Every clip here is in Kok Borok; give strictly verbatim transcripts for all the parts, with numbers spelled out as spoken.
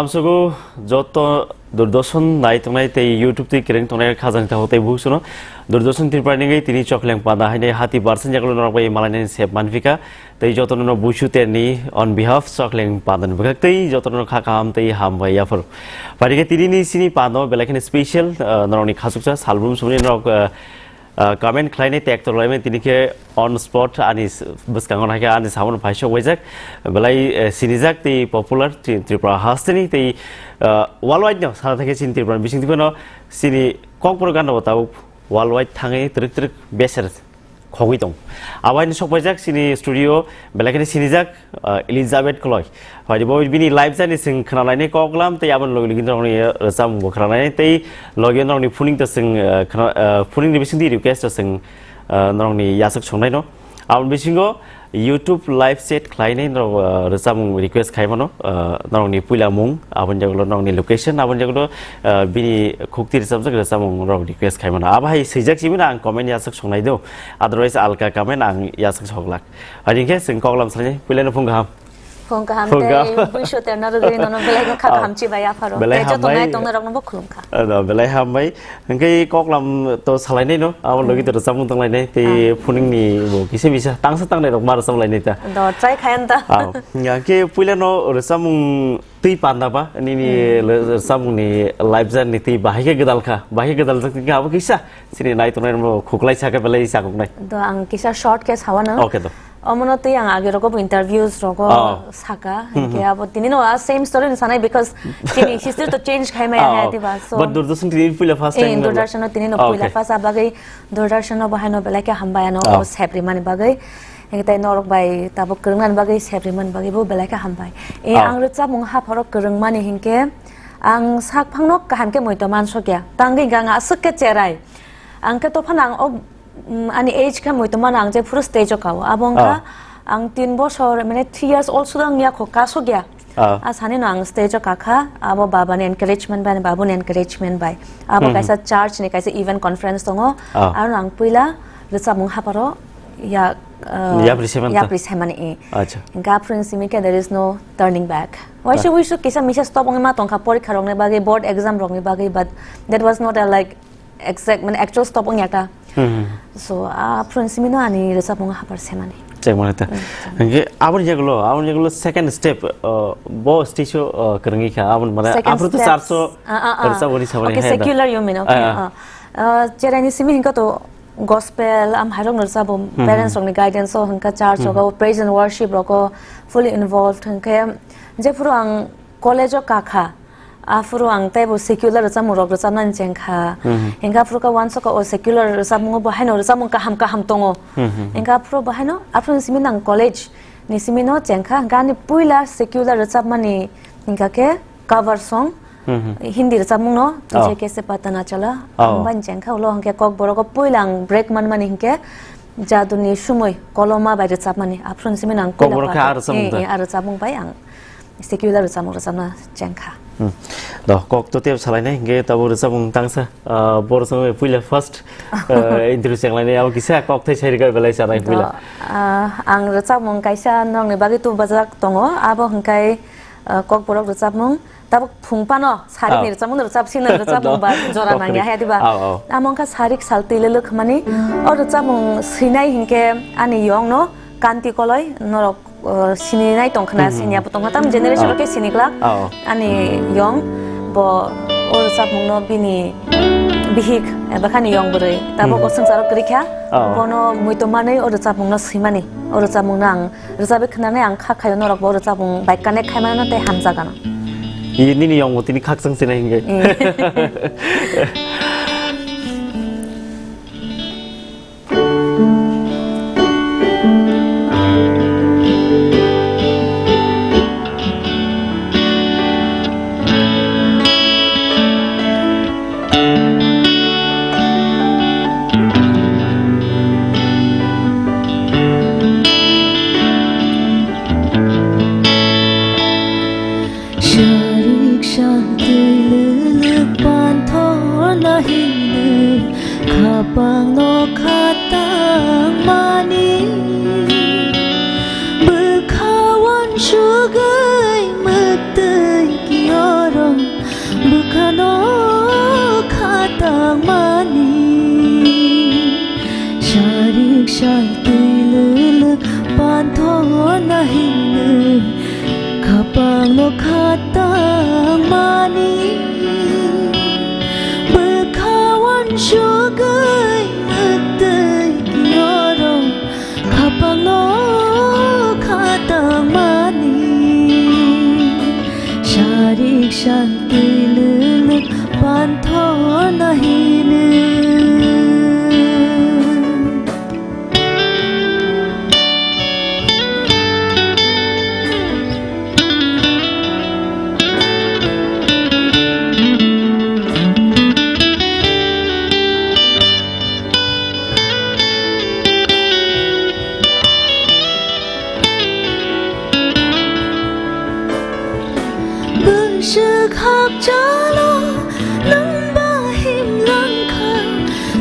Sugo joto Doordarshan nai tongnai tei YouTube tei kereng tongnai khajani takhuk tei bukhuk sono Doordarshan Tripura ningwi tini Chokleng Panda haini hati barsa ni yagulo norok bai malainani sep manphika tei jotono no busu terni on behalf Chokleng Panda ni bwkhak tei jotono kha kaham tei hambai yapharo. Phaikhe tini ni sini pando belai kheno special, ah, norokni khasuksa salbrum sumni norok, ah, Ah, comment khlainai, tag to laimani tini khe on spot ani s-, bwskango naikhe ani samung phaisok waijak, belai, eh, sinijak tei popular Tri-, Tripura hasteni tei, ah, worldwide no sana thangkhe chini Tripura bising twiphano chini Kokborok gana bo tabuk worldwide thangwi twrwk twrwk beser khogwi tong. Abaini sok paijak chini studio belai kheno sinijak, ah, Elizabeth Koloi. Phaidi bo bini live journey chwng khwnalainai koklam tei aboni logi logi norokni rwchapmung bo khwnalainai tei logi norokni phuning to chwng, ah, khwna-, ah, phuning ni bisingtwi request to chwng, ah, norokni yachak songnaino. Aboni bisingo YouTube live chat khlainai norok, ah, rwchapmung request khaimano, ah, norokni puila mung, aboni jagolo norokni location, aboni jagolo, ah, bini khukti rwchapjak rwchapmung norok request khaimano. Abo hai swijak simi ang comment yachak songnai do, otherwise alka comment ang yachak soglak. Hai hwnkhe chwng koklam salai, puilano phung kaham. Phung kaham Phung tei kaham. Buisu terna rwgwi nono belai kha Oh. kaham chibai yapharo. Belai Tei joto hambai. nai tongnai rokno bo khulum kha. Ano, belai hambai. Hwnkhe koklam to salainai no, abo logi to rwchapmung tonglainai. Tei Ah. phuningni bo kisa misa tangsa tangnai rok ma rwchap lainai ta. Do try khayan ta. Ah, hwnkhe puilano rwchapmung twi panda ba, nini Hmm. le-, rwchapmungni live journey twi bahai khe gwdal kha. Bahai khe gwdal jak twi khe abo kisa. Sini nai tongnai rok khuklai sa khe belai chakuknai. Do ang kisa short khe sawano. Okay do. Omono twi ang age rogo bo interviews rogo Oh. saka. Hmm, Hinkhe hmm. abo tini no a same story no sanai because chini history to change khai maya Oh, hai oh. diba. So But Doordarshan tini puila first Eh, time na ba? Doordarshan no tini no Oh, puila okay. first abagwi Doordarshan no bahai no belai khe hambai ano Oh. o sep rimani bagwi. Hinkhe tei norok bai tabuk kwrwngna bagwi sep rimani bagwi bo belai khe hambai. Eh, Oh. ang rwchapmung hapharo kwrwngmani hinkhe ang sak phangno kaham khe muitu mansukya. Tangwi gang aswk khe cherai. Ang khe tophano ang o, mm, ani age khe muitu mano ang je phuru stage o kao. Abo wngkha Ah. ang tin bosor, mane three years old suda wngya kho, kasokya. Ah. A sani no ang stage o kakha, abo baba ni encouragement bai, ani babu ni encouragement bai. Abo Hmm. kaisa church ni kaisa event conference tongo. Ah. Aro ang puila rwchapmung hapharo ya, uh, Yapri se manta? yapri se mani, eh. Acha. Hinkhe aphuru simi khe there is no turning back. Waisa Ah. wisu kisa misa stop wngwi ma tongkha porikha rokni bagwi, board exam rokni bagwi, but that was not a, like, exact, mane, actual stop wngya ta. Hmm. So, aphuru simi no ani rwchapmung haphar semani. Chek mane ta. Hmm. Hinkhe aboni yagulo, aboni yagulo second step, uh, bo stage o, uh, kwrwngwi kha, aboni mane Second aphuru to steps. charso Ah, ah, ah. rwchapmani samani Okay, hai da. secular you mean, okay, Ah, ah. ah. Uh, cheraini simi hinkha to gospel, am hairok no rwchabo, Hmm, parents hmm. rokni guidance o hinkha church Hmm. rogo, praise and worship rogo fully involved hinkhe, jephuru ang college o kakha, aphuru ang teibo secular rwchapmung rok rwchapnani chengkha. Hmm. Hinkhe aphuru khe uansukha o secular rwchapmungo bo haino rwchapmung kaham kaham tongo. Hmm, hmm, hmm. Hinkhe aphuru bo haino, aphuru simi nang college ni simi no chengkha, hinkhe ani puila secular rwchapmani hinkha khe cover song, Hmm, hmm. Hindi rwchapmung no, Oh. Tujhe Kaise Pata Na Chala, Oh. ang bai chengkha ulo hinkhe Kokborok o puila ang break manmani hinkhe Jaduni Sumui Koloma bai rwchapmani, aphuru simi nang Kokborok puila khe pata. a rwchapmung Eh, ta? eh, a rwchapmung bai ang secular rwchapmung rwchapna chengkha. Hmm. Do, kok to tep salainai, hinkhe tabuk rwchapmung tangsa, ah, boro song puila first, ah, interview chenglainai, abo kisa kokthai sai rwkha belai sanai Do, puila. ah, ang rwchapmung kaisa nokni bagwi tubajak tongo, abo hinkhe, ah, Kokborok rwchapmung, tabuk phung phano sarik ni Oh. rwchapmung no rwchap sino rwchapmung No. ba jora Kokthai. nangya hai diba? Oh, oh. Amo wngkha sarik sal twi lwlwk hwnmani, o rwchapmung swinai hinkhe ani yong no Kanti Koloi norok, uh, sininai tongkhna, Hmm. sinya bo tongkha, tam generation Oh. rok khe sini glak. Oh. Ani yong bo o rwchapmung no bini bihik, eh, bakhani yong bwrwi. Tabuk Hmm. o swngcharo kwrwi kha, Oh. bono muitu manwi o rwchapmung no swimani. O rwchapmung no ang rwchapwi khwnanai ang kha khaio norok bo rwchapmung bai connect khai mano tei hamjagano. I nini yong bo tini khakchang sinai hinwi. Hmm. Sharik shan twi lwlwk panthor na Ano khatangmani, sarik sak twi lwlwk panthorna hinwi, khapangno khatangmani, bwkha uansugwi mwktwi kiyorok. Khapangno khatangmani, sarik sak twi lwlwk panthorna hinwi. Bwswk hakchalo nwng ba himlang kha,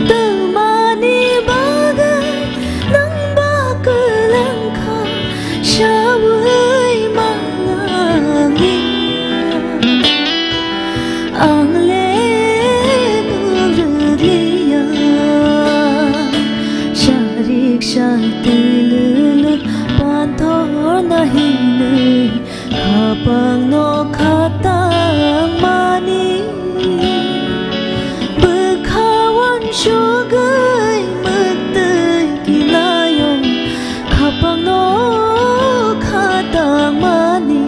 twmani bagwi nwng ba kwlang kha, saui manang liya. Ang le nurliya, sarik sak twi lwlwk panthorna hinwi, khapangno khatangmani, bwkha uansugwi mwktwi kilaio. Khapangno khatangmani,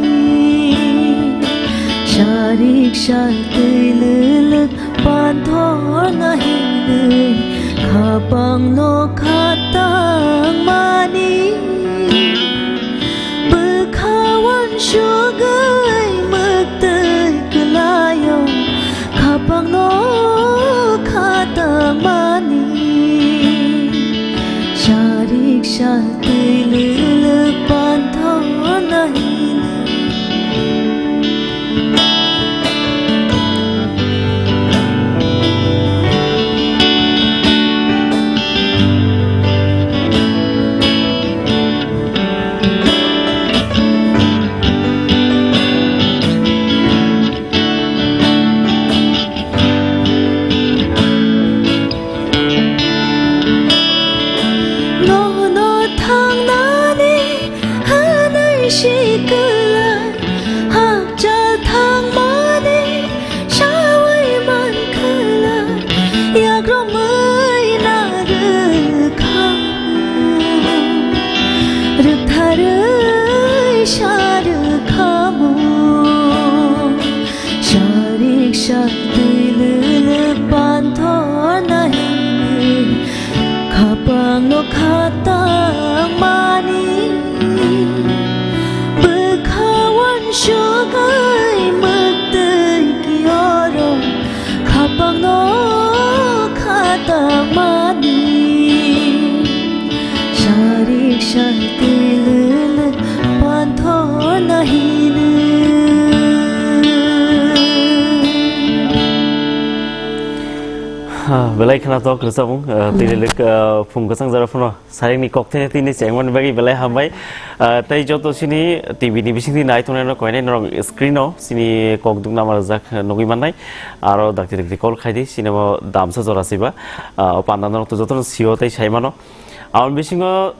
sarik sak twi lwlwk panthorna hinwi, khapangno khatangmani, bwkha uansugwi mwktwi kwlaio. Khapangno khatangmani, sarik sak twi lwlwk panthorna hinwi. Nono thangnani hwnwi si kwlai, hakchal thangmani saui man kwlai, yakromwi narwkha, rwktharwi sa rwkhamo. Sarik sak twi lwlwk panthorna hinwi, khapangno khatangmani, bwkha uansugwi mwktwi kiyorok. Khapangno khatangmani, sarik sak twi lwlwk panthorna hinwi. Ha, belai khwnathok rwchapmung, ah, tini lwk, ah, phung kwchang jora phano. Saringni kokthai tini chengmani bagwi belai hambai. Ah, tei joto chini T V ni bisingtwi nai tongnai rok koinai norok screen o chini kok dukna ma rijak nugwi mannai. Aro dakti dakti call khaidi, chini bo damsa jora siba. Ah, o panda norok to jotono sio tei saimano. Aboni bisingo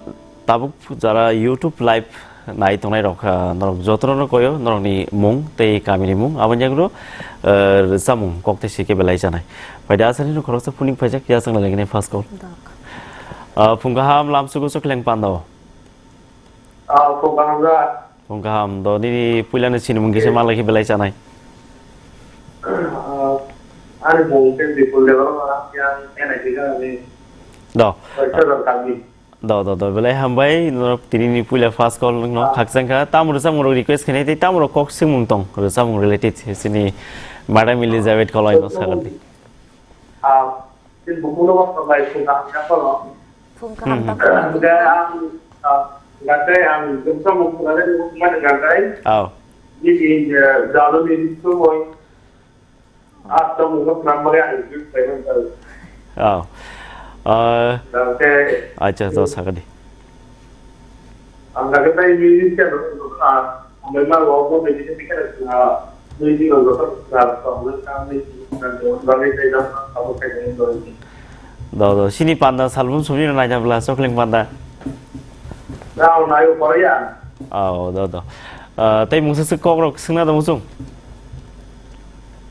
tabuk jara YouTube live nai tongnai rok, ah, norok jotono koyo, norokni mung tei kamini mung, aboni yagro, ah, rwchapmung kokthai si khe belai chanai. Phaidi asani no khoroksa phuning phaijak, ya chwng lailai gini first call. Dak. Ah, phung kaham lamsugo chwng leng panda o. Ah, phung kaham da. Phung kaham do nini puilani sinimung kisa malai khe belai chanai. Ah, ani mung khe Bipul Debbarma, yang N I T ka ni. Do. Kaisa jor kami. Do, do, do, belai hambai, norok tinini puila first call no khakchang kha. Tamo rwchapmung rok request khainai tei tamo rok kok swngmung tong, rwchapmung related, sini Madam Elizabeth Koloi no sagardi. Ah, tin bukuno ko sabai phung kaham ya ko. Phung kaham. Hmm. Tamo. Hingke ang, ah, hingke ang rwchapmung khwnani mukmani hingke. Aw. Nini, eh, jalo nini sumoi. Ah, tamo wngkha khwnamani ang review khlaiman tong. Oh. Ah, Dangke acha, to sakadi. Ang dangke tai musician, ah, ang bai ma wo bo musician khe, ah, Nui di nang joto sal tong nang kam ni nang de wani bagwi tei jang abo khai nang doi. Do, do, sini panda salbum sumni no naina bla Chokleng panda. Rao nayo pore ya. Oh, do, do. Ah, tei mungsa se kok rok singna do musung.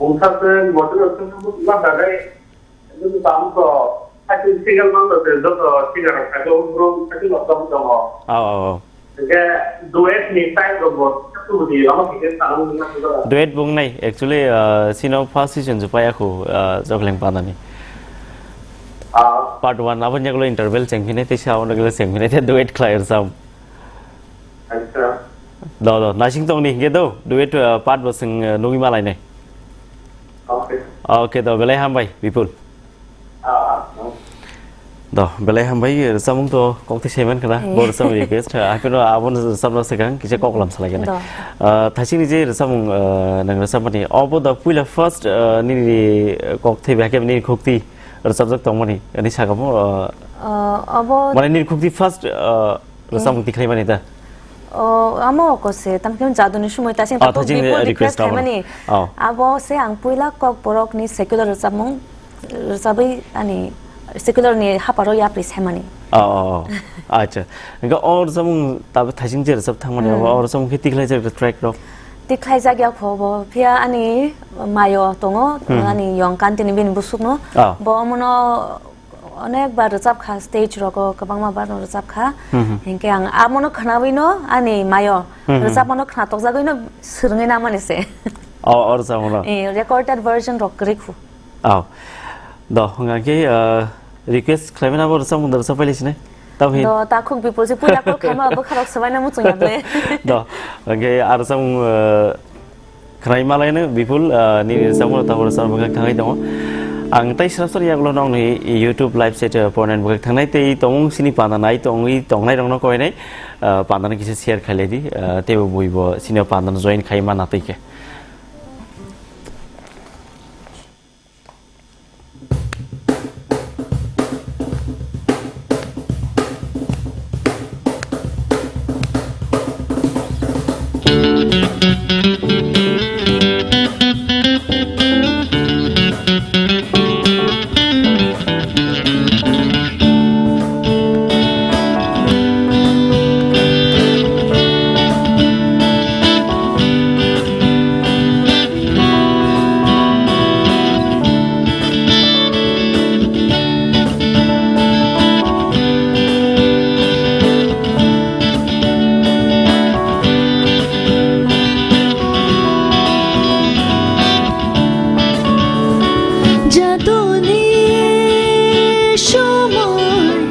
Mungsa se motor sing ma dagai. Nung tamo to, sati single man to joto singer rok kaitor brum sati lo tom tongo. Aw, aw, aw. Hingke duet ni type rok bo satu di lama kike tanang nang nang. Duet bung nai, actually, uh, sino first season ju paya khu, uh, Chokleng Pandani. Ah. Part one, aboni yagulo interval chengphine, tei sa ono gulo chengphine, tei duet khlai sam. Acha. Do, do, naising tongni hingke do, duet, uh, part bo chwng, uh, nugwi malainai. Okay. Okay, do, belai hambai, Bipul. Ah, ah, no. Do, belai hambai, rwchapmung to kokti saiman khna, eh, bo rwchapmung request, uh, hapheno abono rwchapna swkang, kisa koklam salai gana. Do. Uh, thaisingni je rwchapmung, uh, nang rwchapmani, obo do puila first, uh, nini, uh, kokthai bai khe nini khukti rwchapjak tongmani, ani sakamo, uh, uh, obo mane nini khukti first, uh, Rwchapmung tikhlaimani da? O, amo oko se, tamkhe jaduni sumoi ta sing. Ah, takhuk thajin before request declare khaimani. Oh. Abo se ang puila Kokborok ni secular rwchapmung rwchabwi ani secular ni haparo yapri saimani. Oh, oh, oh. Acha. Hingke o rwchapmung tabe thaising je rwchap thangmani, hmm, abo o rwchapmung khe tikhlaijak track rok? Tikhlaijak ya kho bo. Phiya ani mayo tongo, hmm, ani yong kanti ni bini busuk no. Oh. Bo omono Onek bar rwchap kha, stage rogo kwbangma bar no rwchap kha. Hmm, hmm. Hinkhe ang amono khnawi no ani mayo, hmm, hmm, rwchapmano khnatokjagwi no swrwngwi nangmani se. O, o rwchapmano? Eh, recorded version rok kwrwi khu. Oh. Do, hwnga khe, uh, request khlaimani abo rwchapmung da rwchap pailai sinai? Tamo hin? Do, takhuk Bipul se puila call khaima bwkha rok swbaina muchung ya ble. Do, hwnga khe a rwchapmung, uh, Khwnai malaino Bipul, ah, nini rwchapmung tabuk rwchapna bwkhak thangwi tongo. Ang tei srasor yagulo nokni YouTube live set, ah, pornani bwkhak thangnai tei tongmung sini panda nai tongwi tongnai rokno koinai, ah, pandano kisa share khailai di, ah, teibo buibo sini pandano join khai manna twi khe. Jaduni somoi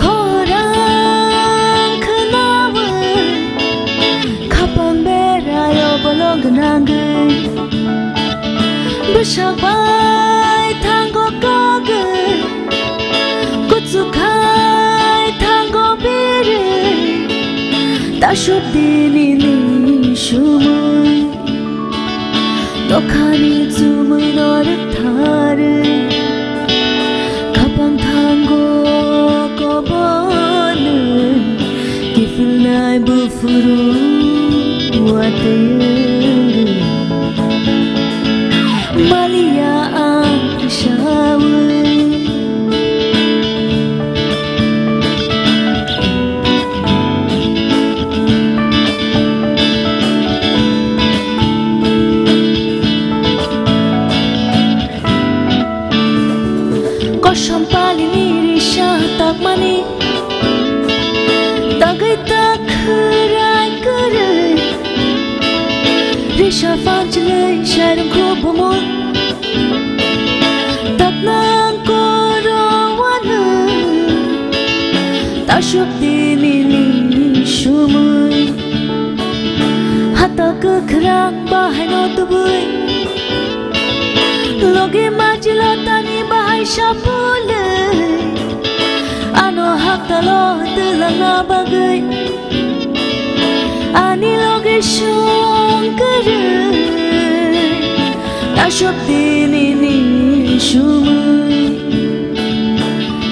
khorang khnawi, khapang berayo bolong nangwi. Bwsak bai thango kagwi, kuchuk hai thango biri, tasuk dini ni sumui. Dokhani chumui no rwktharwi, khapang thango kobonwi, kiphilnai buphuru watwi. Maliya ang sawi. Kosom palini risa takmani, tagwi tak khwrai kwrwi, risa phanchilwi sairung khubumung. Taknang koro wano, tasuk dini ni sumui. Hato kwkhwrang bahai no tubui, logi majilo tani bahai sapulwi. Ano haktalo twlangna bagwi. Ani loge song kwrwi, tasuk dini ni sumui.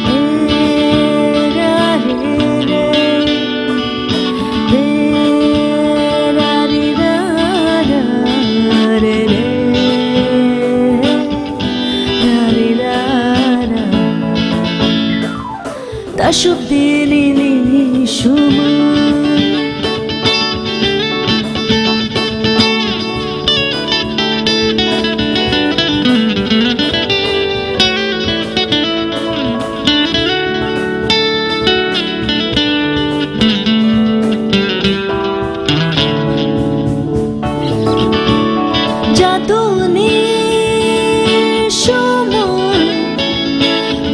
Era re re, era ri ra ra. Aswk dinini sumo. Jaduni sumo.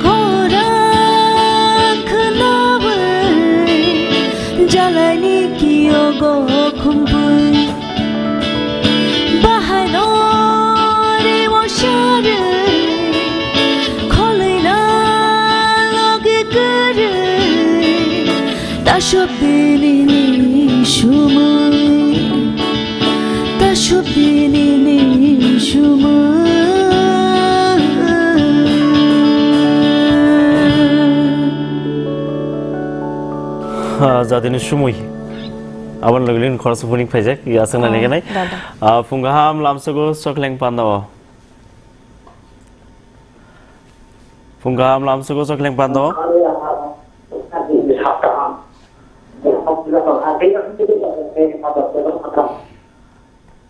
Khorang khnawi jalaini kiyogo khumbwi. Bahaino riwo sharwi, kholwina logi kwrwi. Taswk dinini sumui, taswk dinini sumui. Ah, jadini sumui. Aboni logi logi khoroksa phuning phaijak, ya swngnani Oh, gwnai. Da, da. Ah, phung kaham lamsogo Chokleng Pandao. Phung kaham lamsogo Chokleng Pandao.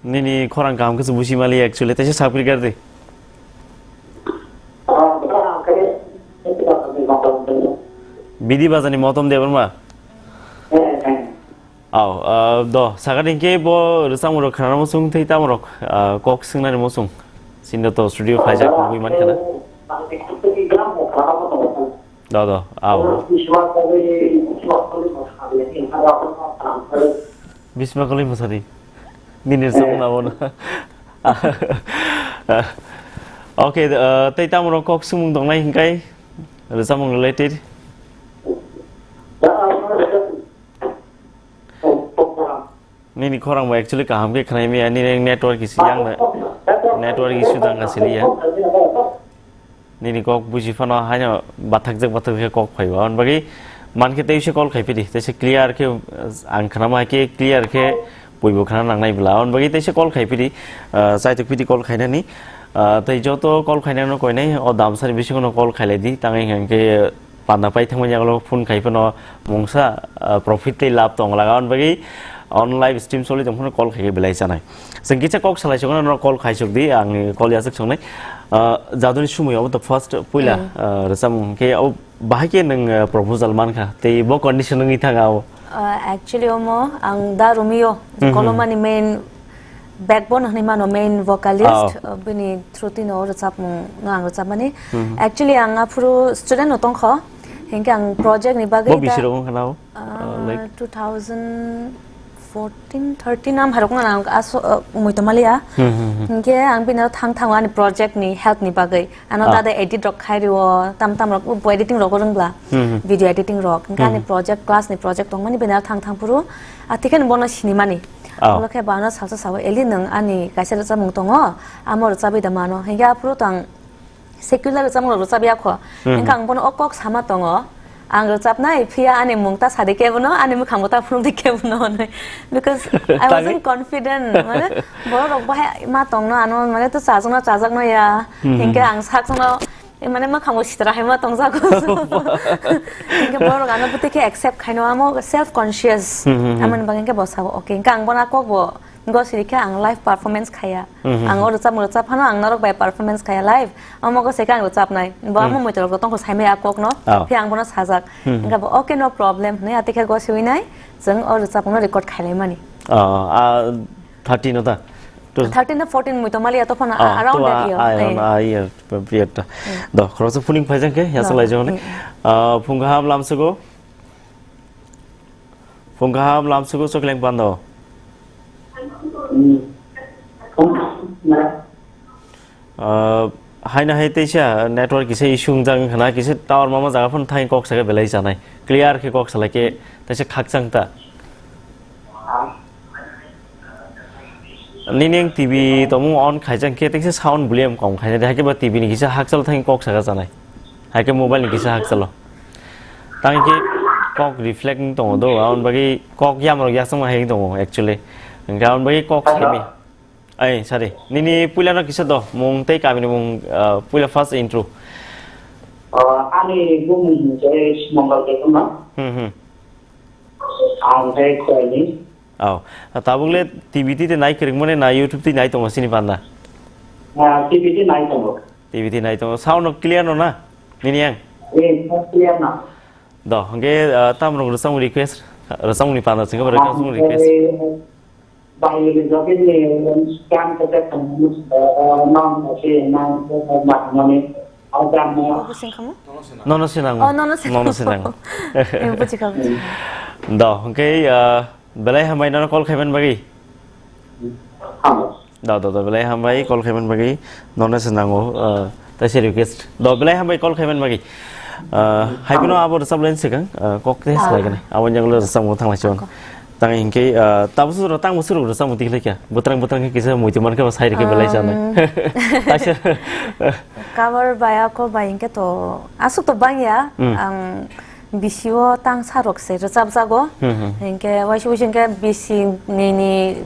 Nini khorang kaham khe se busi mali actually, teisa sapri gardi. Bidi Bazani Motom Debbarma. Aw, ah, do, sakani hwnkhe bo rwchapmung rok khnana muchung tei tamo rok, ah, kok swngnani muchung. Sinda to studio phaijak nugwi mankha na. Do, do, aw. Bisma Koli Mosari. Nini rwchapmung na bo na. Okay, ah, tei tamo rok kok swngmung tongnai hwnkhe rwchapmung related. Nini khorang bo actually kaham khe khwnai maya, nini network issue yang na, network issue dang asili ya. Nini kok buji phano haino bathakjak bathak khe kok phaiba. On bagwi man khe tei se call khai phidi, tei se clear khe, ang khwnama khe clear khe puibo khna nangnai bwla. On bagwi tei se call khai phidi, ah, chaitok phidi call khainani. Ah, tei joto call khainai no koinai o damsari bisingo no call khailai di, tangwi hwnkhe panda pai thangmani yagulo phone khai phano mungsa, ah, profit tei lab tong laga. On bagwi on live stream choli tong phano call khai belai chanai. Chwng kisa kok salai sokno no call khai sok di, ang call yasuk songnai. Ah, jaduni sumui obo to first puila, Hmm. ah, rwchapmung khe o bahai khe nwng, ah, proposal mankha tei bo condition wngwi thanga o. Ah, actually omo ang da Romeo, Hmm, hmm. Kolomani main backbone hwnwi mano, main vocalist, Oh. uh, bini through tino rwchapmung no ang rwchapmani. Hmm. Actually, ang aphuru student no tongkho, hinkhe ang project ni bagwi Bo da, bisi rok wngkha na o? Uh, Uh, like two thousand fourteen, thirteen am harok na ang aso, uh, muitomaliya. Hmm, hmm, hmm. Hinkhe ang bini thang thango ani project ni help ni bagwi. Ano Ah. dada edit rok khai rio, tam tam rok bo editing rok rwngla. Hmm, hmm. Video editing rok. Hinkhe ani Hmm. project, class ni project tongmani bini thang thang phuru. Atikhe bono sinimani. Oh. Ulo khe bana salsa sao, "Eli, nwng ani kaisa rwchapmung tongo, amo rwchapwi da mano." Hinkhe aphuru to ang secular rwchapmung rok rwchapya kho. Mhm. Hinkhe ang bono o kok sama tongo, "Ang rwchapnai, phiya ani mung ta sadi kebono, ani mwkhang bo ta phunukdi kebono," hwnwi. Because I Tangwi? wasn't confident, mane, borok rok bahai ma tongno, ano, mane, to chajakno, chajakno ya. Mhm. Hinkhe ang sak sakno, E, mane, mwkhango sitra hai ma tongjago. Hinkhe borok ano bwtwi khe accept khaino, amo self conscious. Hmm, hmm, hmm. Amoni bagwi hinkhe bo sabo, "Okay." Hinkhe ang bono a kok bo gosiri khe ang live performance khaya. Hmm, hmm, Ang o hmm. rwchapmung rwchap phano ang norok bai performance khaya live. Amo gosiri khe ang rwchapnai. Bo amo Hmm. muitorok tongkho saimaya a kokno. Oh. Phiya ang bono sajak. Hmm. Hinkhe bo, "Okay, no problem," hwnwi atikhe gosiwi nai chwng o rwchapmungno record khailaimani. Oh, ah, thirteen no ta? To thirteen na fourteen muitomaliya to phano, ah, around to that a, year. Around Eh. a year. Period ta. Hmm. Do, khoroksa phuning phaijak khe, yasa No. laijak hwnwi. Hmm. Ah, phung kaham lamsugo. Phung kaham lamsugo Chokleng Pando. Hmm. Ah, haino hai teisa network kisa issue wngjak wngkha na, kisa tower mama jaga phano thangwi kok saka belai chanai. Clear khe kok salai khe teisa khakchang ta. Nini ang T V tongmung on khaijak khe, teisa sound volume kom khainai, hai khe ba T V ni kisa hakchalo thangwi kok saka chanai, hai khe mobile ni kisa hakchalo. Tang khe kok reflect wng tongo do, aboni bagwi kok yamrok yaksama hai wng tongo actually. Hwnkhe aboni bagwi kok saimaya. Ai, sorry. Nini puila no kisa do, mung tei kami ni mung, ah, puila first intro. O, ani bumung hwnkhe Sumangal Debbarma. Hmm, hmm. Ang khe Khowai ni. Oh, tabuk le T V twi nai kwrwngmani na YouTube twi nai tongo chini panda? Ah, T V twi nai tongo. T V twi nai tongo. Sound no clear no na? Nini yang? Eh, clear na. Do, hwnkhe, ah, tamo rwchapmung request, rwchapmungni panda chwngkhe rwchapmung request. Bai rwjagwi ni, um, scan khe tong, uh, non se nang, uh, mat mani, uh, jam mo. Bo sing khamu? Nono se nango. Oh, nono se nango. Nono se nango. Eh, buji kha, buji kha. Do, hwnkhe, uh, belai hambai nono call khaiman bagwi. Hamo. Do, do, do, belai hambai call khaiman bagwi. Nono se nango, uh, Taise request. Do belai hambai call khaiman bagwi. Ah, hai phano abo rwchap laini swkang, ah, kok tei Ah. swlai gani. Abo jang lo rwchapmung thang lai chon. Ako. Tang hinkhe, ah, tabo suro tang bo suro rwchapmung tikhlai kha. Bwtrang bwtrang khe kisa muitu man khe bo sai rwkhe belai chana. Um. Taisa. Cover bai ako bai hinkhe to aswk to bangya. Hmm. Ang bisio tangsa rok se rwchapjago. Hmm, hmm. Hinkhe waisa waisa hinkhe bisi nini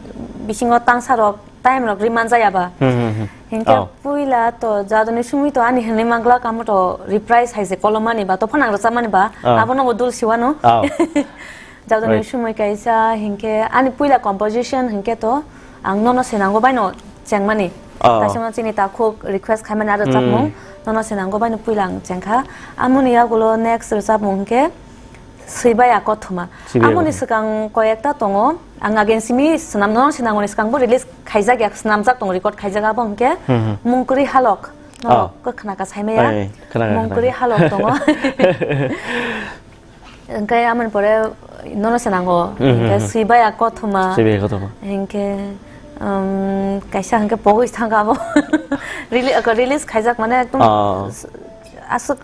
bisingo tangsa rok time rok ri manjaya ba. Hmm, hmm, hmm. Hinkhe Oh. puila to jadoni sumui to ani hinwi mangla kamo to reprise hai se kolomani ba, to phano ang rwchapmani ba, Oh. abono bo dul siwano. Oh. Jadoni Right. sumui kaisa hinkhe ani puila composition hinkhe to ang nono se nango baino chengmani. Oh. Kaisa no chini takhuk request khaimani aro Hmm. chapmung, nono se nango baino puila ang chengkha. Amoni yagulo next rwchapmung hinkhe Swibaya Kothoma. Swibaya Amoni Kothoma. swkang koyekta tongo. Ang again simi swnam, nono se nangoni swkang bo release khaijak ya, swnamjak tongo, record khaijak abo hwnkhe Hmm, hmm. Mungkwrwi Halok. No Oh. khe khna ka saimaya. Ai, khna ka, Mungkwrwi khna ka. Halok tongo. Hwnkhe amoni pore nono se nango. Hmm, hmm, Hwnkhe hmm. Swibaya Kothoma. Swibaya Kothoma. Hwnkhe, um, kaisa hwnkhe pogwi thangkha abo. Rele-, release khaijak mane ekdom Oh. aswk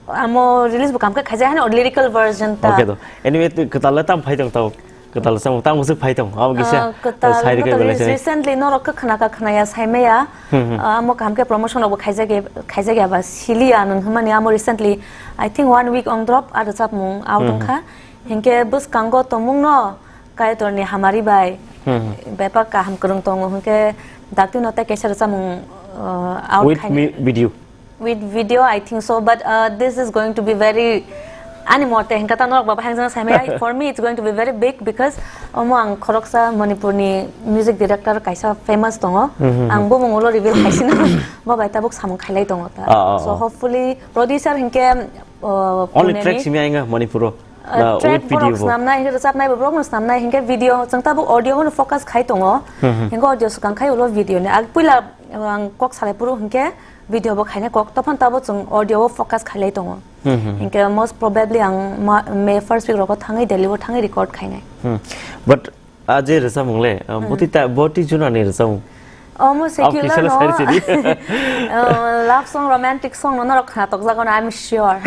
Amo release bo kam khe khaijak, hani lyrical version ta. Okay to. Anyway, twi kwtal le tam phai tong tao. Kwtal le sam tang musuk phai tong. Abo kisa, Ah, kwtal sai rwkhe to belai release sai. Recently norok khe khna kha khna ya sai maya. Hmm, hmm. Ah, amo kam khe promotion rok bo khaijak ya, khaijak ya ba sili ya nung hwnmani amo recently, I think one week ong drop aro chapmung out Hmm, hmm. wngkha. Hinkhe bwskango tongmung no Kaitorni hamari bai Hmm, hmm. bebak kaham kwrwng tongo hinkhe daktino tei kaisa rwchapmung, ah, out With khaina. me video. With video, I think so, but, uh, this is going to be very, ani mote hinkhe ta norok baba hangjana saimaya, for me it's going to be very big because omo ang khoroksa Manipurni music director kaisa famous tongo. Mhm. Ang bumung ulo reveal khaisina, bo bai tabuk samung khailai tongo ta. Ah, ah, So ah. hopefully producer hinkhe, uh, Only Pune track ni simi ainga Manipuro. Uh, Na track with video borok bo. Snamnai hinkhe rwchapnai bo borok no snamnai hinkhe video chwng tabuk audio no focus khai tongo. Mhm. Hinkhe audio swkang khai ulo video ni. Ag puila, uh, ang kok salai phuru hinkhe video bo khaina kok, tophon tabo chwng audio o focus khailai tongo. Hmm, hmm. Hinkhe most probably ang ma-, May first week rogo thangwi Delhi o thangwi record khainai. Hmm. But a je rwchapmung le, uh, Hmm. boti ta, boti juna ni rwchapmung. Omo Oh, secular kisa no. sari siri. Uh, love song, romantic song no norok khna tokjago no, I'm sure.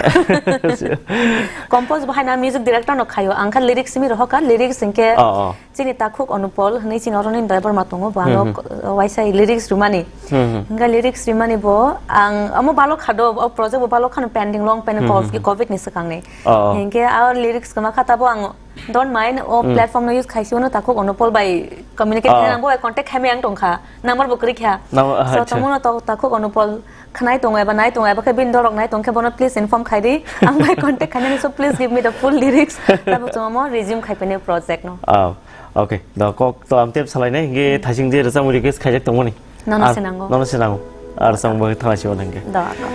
Compose bo haina music director no khayo. Ang kha lyrics simi rohokha, lyrics hinkhe Oh, oh. Chini takhuk Anupol hwnwi chini oroni driver ma tongo, bo ano Hmm, hmm. k-, waisa lyrics rwmani. Hmm, hmm. Hwnkhe lyrics rwmani bo ang omo balok kha do, o project bo balok khano pending, long pending, Hmm, covid, hmm, hmm. covid ni swkangni. Oh, oh. Hinkhe a lyrics kwma kha tabo ang don't mind, o Hmm. platform no use khaisi uno takhuk Anupol bai communicate Oh. khaina ang bo bai contact khaimai ang tongkha, number bo kwrwi kha. Number, So acha. tamo no to takhuk Anupol khnai tongo eba nai tongo eba khe bini dorok nai tongkhe bono please inform khai di. Ang bai contact khainani, so please give me the full lyrics. Tabuk chwng omo resume khai phini project no. Oh, okay. Da kok to am tep salai nai, hinkhe thaising je rwchapmung request khaijak tongmani. Nono Ah, se nango. Nono se nango. Ar rwchapmung bagwi thangna se hwnkhe. Da kok.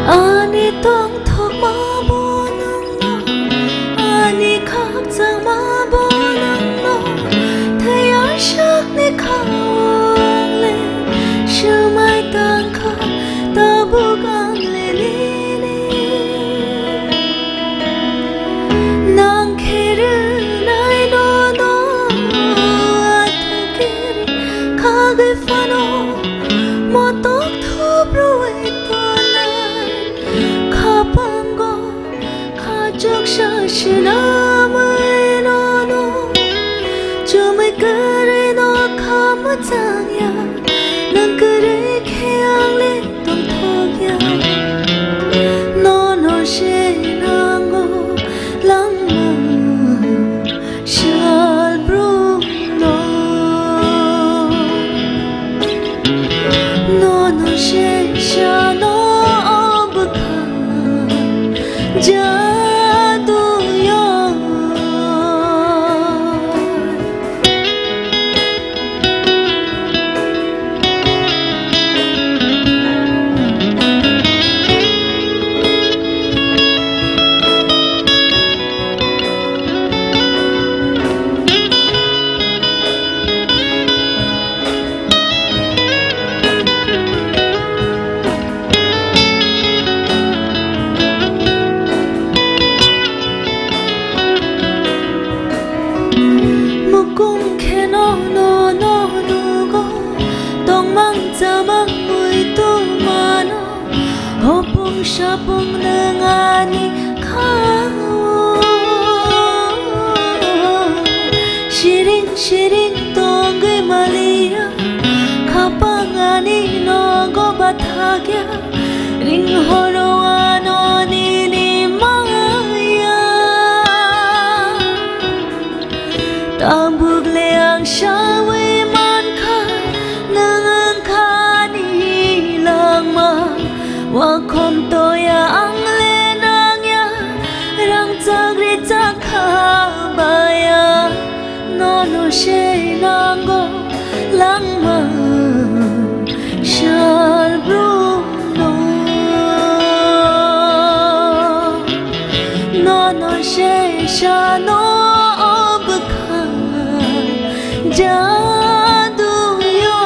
Ani tongthok Namai nono chumai kwrwi no kha mwchang ya, nwng kwrwi khe ang le tongthok ya. Nono se nango langma sal brum no. Nono se sano bwkha jadu yo. Mukung kheno no no nugo, tongmang chamang mui tumano, hopung sapung nang ani khao. Siring siring tongwi maliya, khapang ani nogo bathakya, ring horo ano nini maya. Tabuk le ang sawi mankha, nwng wngkha ani langma. Wakhom toya ang le nangya, rang chakri chakha baya. Nono se nango langma sal brum no. Nono se sano bwkha jadu yo.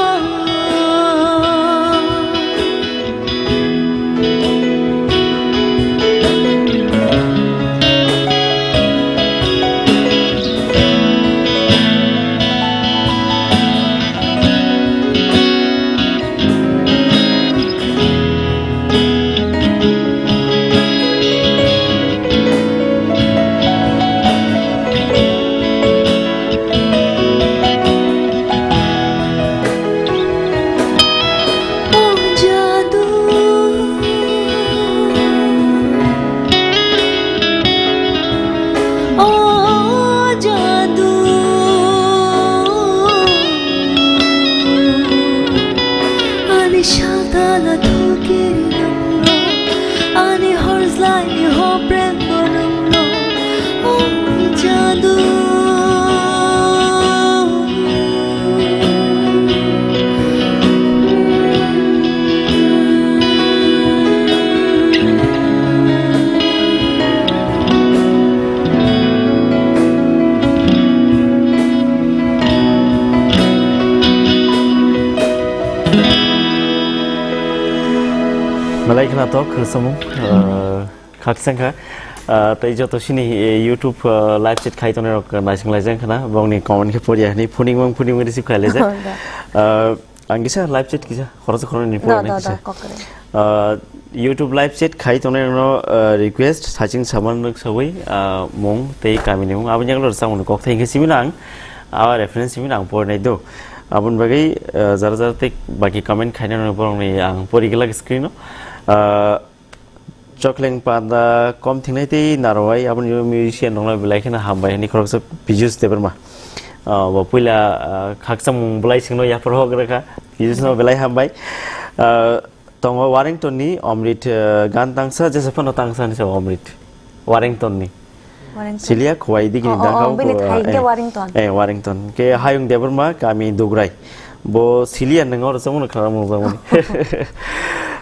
Ani shaltala thokiri nungno, ani horslai ni hoprek bo nungno, oh jadu. Malai khna tok, khna samung, ah, khakchang kha. Ah, tei joto sini, eh, YouTube, ah, live chat khai tongnai rok naising laijak khna, bongni comment khe poriya hwnwi phuning mang phuning mang receive khai laijak. Oh, da. Ah, ang kisa live chat kisa, khoroksa khoroknwi ni Da, poriya da, kisa. Da, kok kwrwi. Ah, YouTube live chat khai tongnai rokno, ah, request, saching saman rok sawi, ah, mung tei kamini mung. Aboni yagulo rwchapmung ni kok thai hwnkhe simi nang, ah, reference simi nang porinai do. Aboni bagwi, ah, jara jara tei baki comment khainai rokni borokni ang pori glak screen o. Ah, Chokleng panda kom thingnai tei narwai aboni musician rokno belai kheno hambai hwnwi khoroksa Piyush Debbarma. Ah, bo puila, ah, khakchangmung belai singno yaphar hok rwkha. Piyush no belai hambai. Ah, tongo Warrington ni Omrit, ah, gan tangsa, jesa phano tangsa hwnwi sao Omrit. Warrington ni. Warrington. Silia Khowai digi ni Oh, oh, dangka oh, bini bo, thai eh, ke Warrington. Eh, Warrington. Ke Hayung Debbarma kami Dugrai. Bo Silia nang oro samung khara mung samung.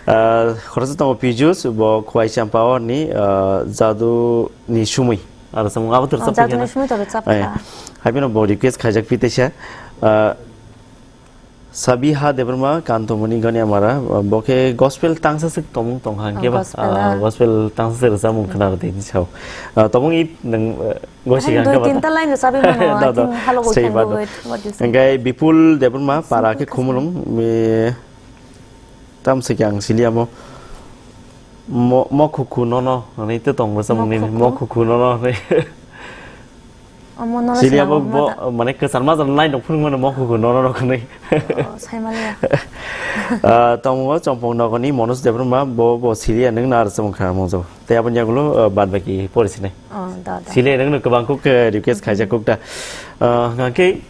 Ah, khoroksa tongo Piyush, bo Khowai Champawar ni, ah, jadu ni sumui. Aro samung abo Oh, rwchap jadu ni kha. Sumui to rwchap Eh, kha. Haibino bo request khaijak pi teisa. Ah, Sabiha Debbarma, Kantomoni Goniamara, bo khe gospel tangsa sik tomung tong hang Oh, khe ba? Gospel, Ah, ah. Gospel tangsa sik rwchapmung khna rw tei sao. Ah, tomung i nang, eh, gosi Hai, hang dui khe ba? Tinta line rwchapwi mano, Da, I da. Think halo bo Sei khe ba do. Wait, what do you say? Hingkhe Bipul Debbarma, para khe Simple Khumulwng, me, tam se khe ang siliamo. Mo-, mokhukhu nono hwnwi tei tong bwsa mungni Mokhukhu? Mokhukhu nono hwnwi. Omo nono Siliya sinamo bo, bo, hwnma da? Mane kwchar majra nai rok phunuk mano mokhukhu nono rok hwnwi. Oh, sai maliya. Ah, tongo Chompong nogoni Manoj Debbarma bo, bo Siliya nwng nar samung kha mungjo. Tei aboni yagulo, ah, bad baki pori sinai. Oh, da, da. Siliya nwng no kwbang kuk, eh, request khaijak kuk da. Ah, hwnkhe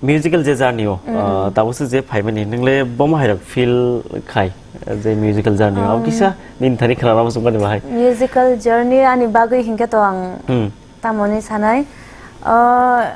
Musical je journey o, Mm, ah, mm. Tabuk se je phaimani, nwngle bomo hai rok feel khai, je musical journey o. Abo Um, kisa nini thani khna rw muchung mani bahai. Musical journey ani bagwi hinkhe to ang Hmm. tamoni sanai. Ah,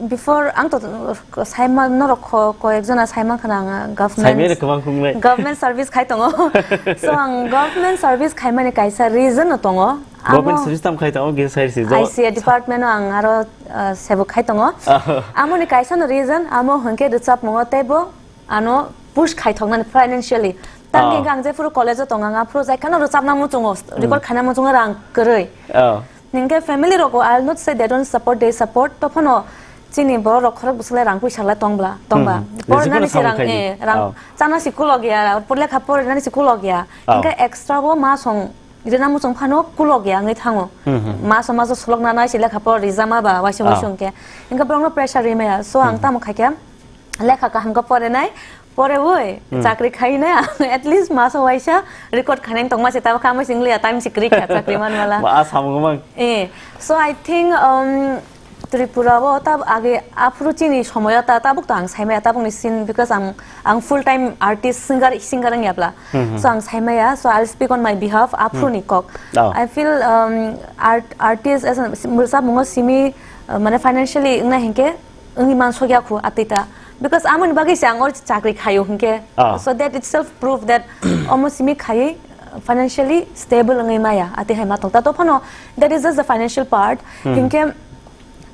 before ang to, uh, saima norok ko, ko ekjona saima khna ang, uh, government Saimani kwbang khungnai. Government service khai tongo. So ang government service khaimani kaisa reason no tongo. Government Amo service tam khai tongo, gisa sai si jo. I C A department o ang aro ah, sebo khai tongo. Ah. Amoni kaisa no reason, amo hwnkhe rwchapmungo teibo ano push khai thoknani financially. Tamni Ah. hwnkhe ang jephuru college o tongo, ang aphuru jai kheno rwchapna muchungo, Hmm. record khaina muchungo rang kwrwi. Ah. Hwnkhe family rok, I'll not say they don't support, they support. Tophano chini borok rok khorok bwswk lai rang puisa lai tong bla, tong ba. Hmm, hmm. Pornani Jesukhano se rang, samung khai di. Eh, rang Ah. chana si kulok ya, lekha porinani si kulok ya. Ah. Hwnkhe extra bo ma song Rina muchung phano kulok ya wngwi thango. Hmm, hmm. Maso maso solok nanai se lekha pora rijama ba waisa Ah. waisa hwnkhe. Hwnkhe borokno pressure ri maya. So ang Hmm. tamo khaikhe lekha kaham khe porenai, porewi Hmm. chakri khainai ang at least maso waisa record khainai tongma se tamo khamai sing liya time se kwrwi kha chakri man mala. Ma a samung mang. Eh, so I think, um, Tripura o tab age aphuru chini somoyo ta tabuk to ang saimaya tabukni scene because ang, ang full time artist singer, singer wngya bla. Hmm, hmm. So ang saimaya, so I'll speak on my behalf, aphuru Hmm. ni kok. Oh. I feel, um, art, artist as a, rwchapmungo simi, uh, mane financially wngna hinkhe wngwi mansokya khu atita. Because amoni bagwi se ang or chakri khayo hinkhe. Oh. So that itself prove that omo simi khaywi, uh, financially stable wngwi maya, ati hai ma tong. Tato phano that is just the financial part. Hmm. Hinkhe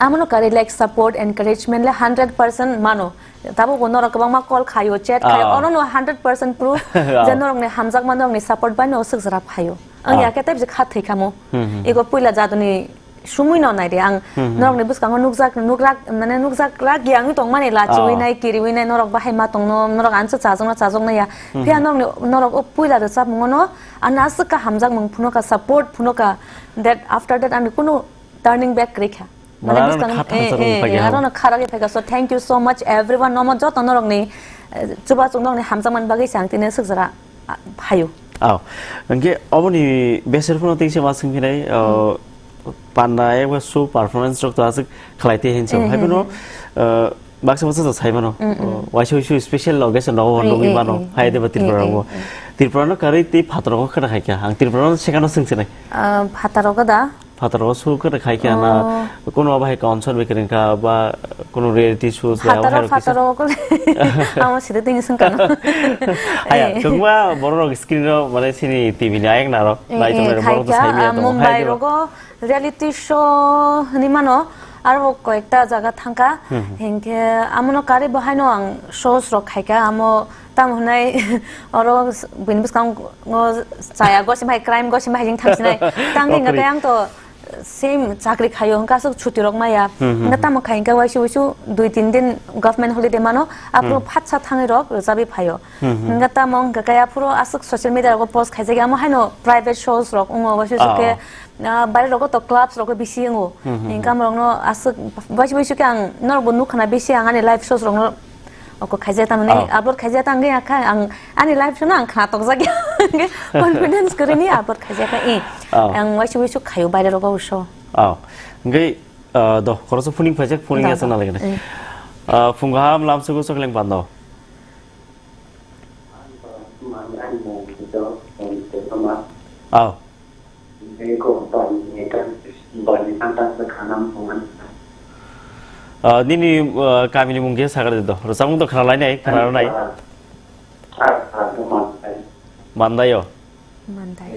Amono kari like support, encouragement le hundred percent mano. Tabuk bo norok kwbangma call khayo, chat khayo. Ah. Ono no hundred percent proof Ah. je norokni hamjakma norokni support bai no swk jora phaio. Ang Ah. ya khe tei kha thwi khamo. Hmm, hmm. Ego puila jadoni sumui no nai de ang Hmm, hmm. norokni bwskango nukjak, nukrak, mane nukjak rak yang tongmani lachiwi Ah. nai, kiriwi nai, norok bahai ma tongno, norok ansa chajokno chajokno ya. Hmm, Phiya hmm. norokni, norok o puila rwchapmungo no ano aswk kha hamjakmung phuno kha, support phuno kha. That after that ani kunu turning back kwrwi kha. Mane Mane aro bwskang, kha eh, thangsa eh, rwng eh, phaikha aro habo. No kharagwi phaikha. So, thank you so much everyone. Nomo joto norokni, eh, chubachu norokni hamjakmani bagwi se ang tini swk jora, ah, phaio. Aw. Hwnkhe oboni besero phano tengse ma swngphinai, Hmm. uh, panda eba show performance rok to aswk khlai te hinwi. Eh, Hai eh, phano, eh. uh, baksa baksa to sai mano. Hmm, hmm. Uh, waisa waisa special occasion rogo Eh, nugwi eh, mano. eh, Hai eh, deba eh, Tripura eh, rogo. eh. Tripura no karwi tei phataro khana khai kha. Ang Tripura no sekano swngsinai. Ah, phataro da? Phataro show khe khai khe na Oh. Kuno bahai concert bai kwrwng kha ba kuno reality shows bai Phataro, bahai rok kisa. Phataro kole. Amo sidi tini sung kano. Haya, Eh. Chungma borok rok screen ro mane sini T V ni ayang naro. Eh, nai eh, tong khai borok to kha, sai maya ah, tong. Mumbai Hai rogo reality show ni mano aro koyekta jaga thangka. Hmm, hmm. Hinkhe amono kari bahai no ang shows rok khai kha amo Tamo hwnai oro s-, buini bwskango chaya gosim hai, crime gosim hai jeng thangsinai. Tangwi hwnkha Okri. Khe ang to same chakri khaio, hwnkha aswk chuti rok maya. Hmm, hmm, Hwnkha hmm. Tamo khai hwnkha waisa waisa dui tin din government holiday mano, aphuru Hmm. Phatsa thangwi rok rwchabwi phaio. Hmm, hmm. Hwnkha tamo hwnkha khe aphuru aswk social media rogo post khaijak, amo haino private shows rok wngo, waisa waisa Ah, khe ah. Ah, baire rogo to clubs rogo bisi wngo. Hmm, hmm, Hingke hmm. Amorokno aswk baisi baisi khe ang norokbo nukha na bisi ang ani live shows rokno oko khaijak tamani Ah. Upload khaijak tangwi akha ang ani live show no ang khna tokjak ya. Confidence kwrwini upload khaijak kha i. Ah. Ang waisi waisi khaio baire rogo show. Ah. Hingke, ah, do, khoroksa phuning phaijak, phuning Da, ya da. Sana lagina. Eh. Ah, phung kaham lamsugo sokleng pando. Aw. Ah, nini, ah, kamini mung khe sakha de do. Rwchapmung to khna lainai, khna rwnai. Mandaio. Mandai.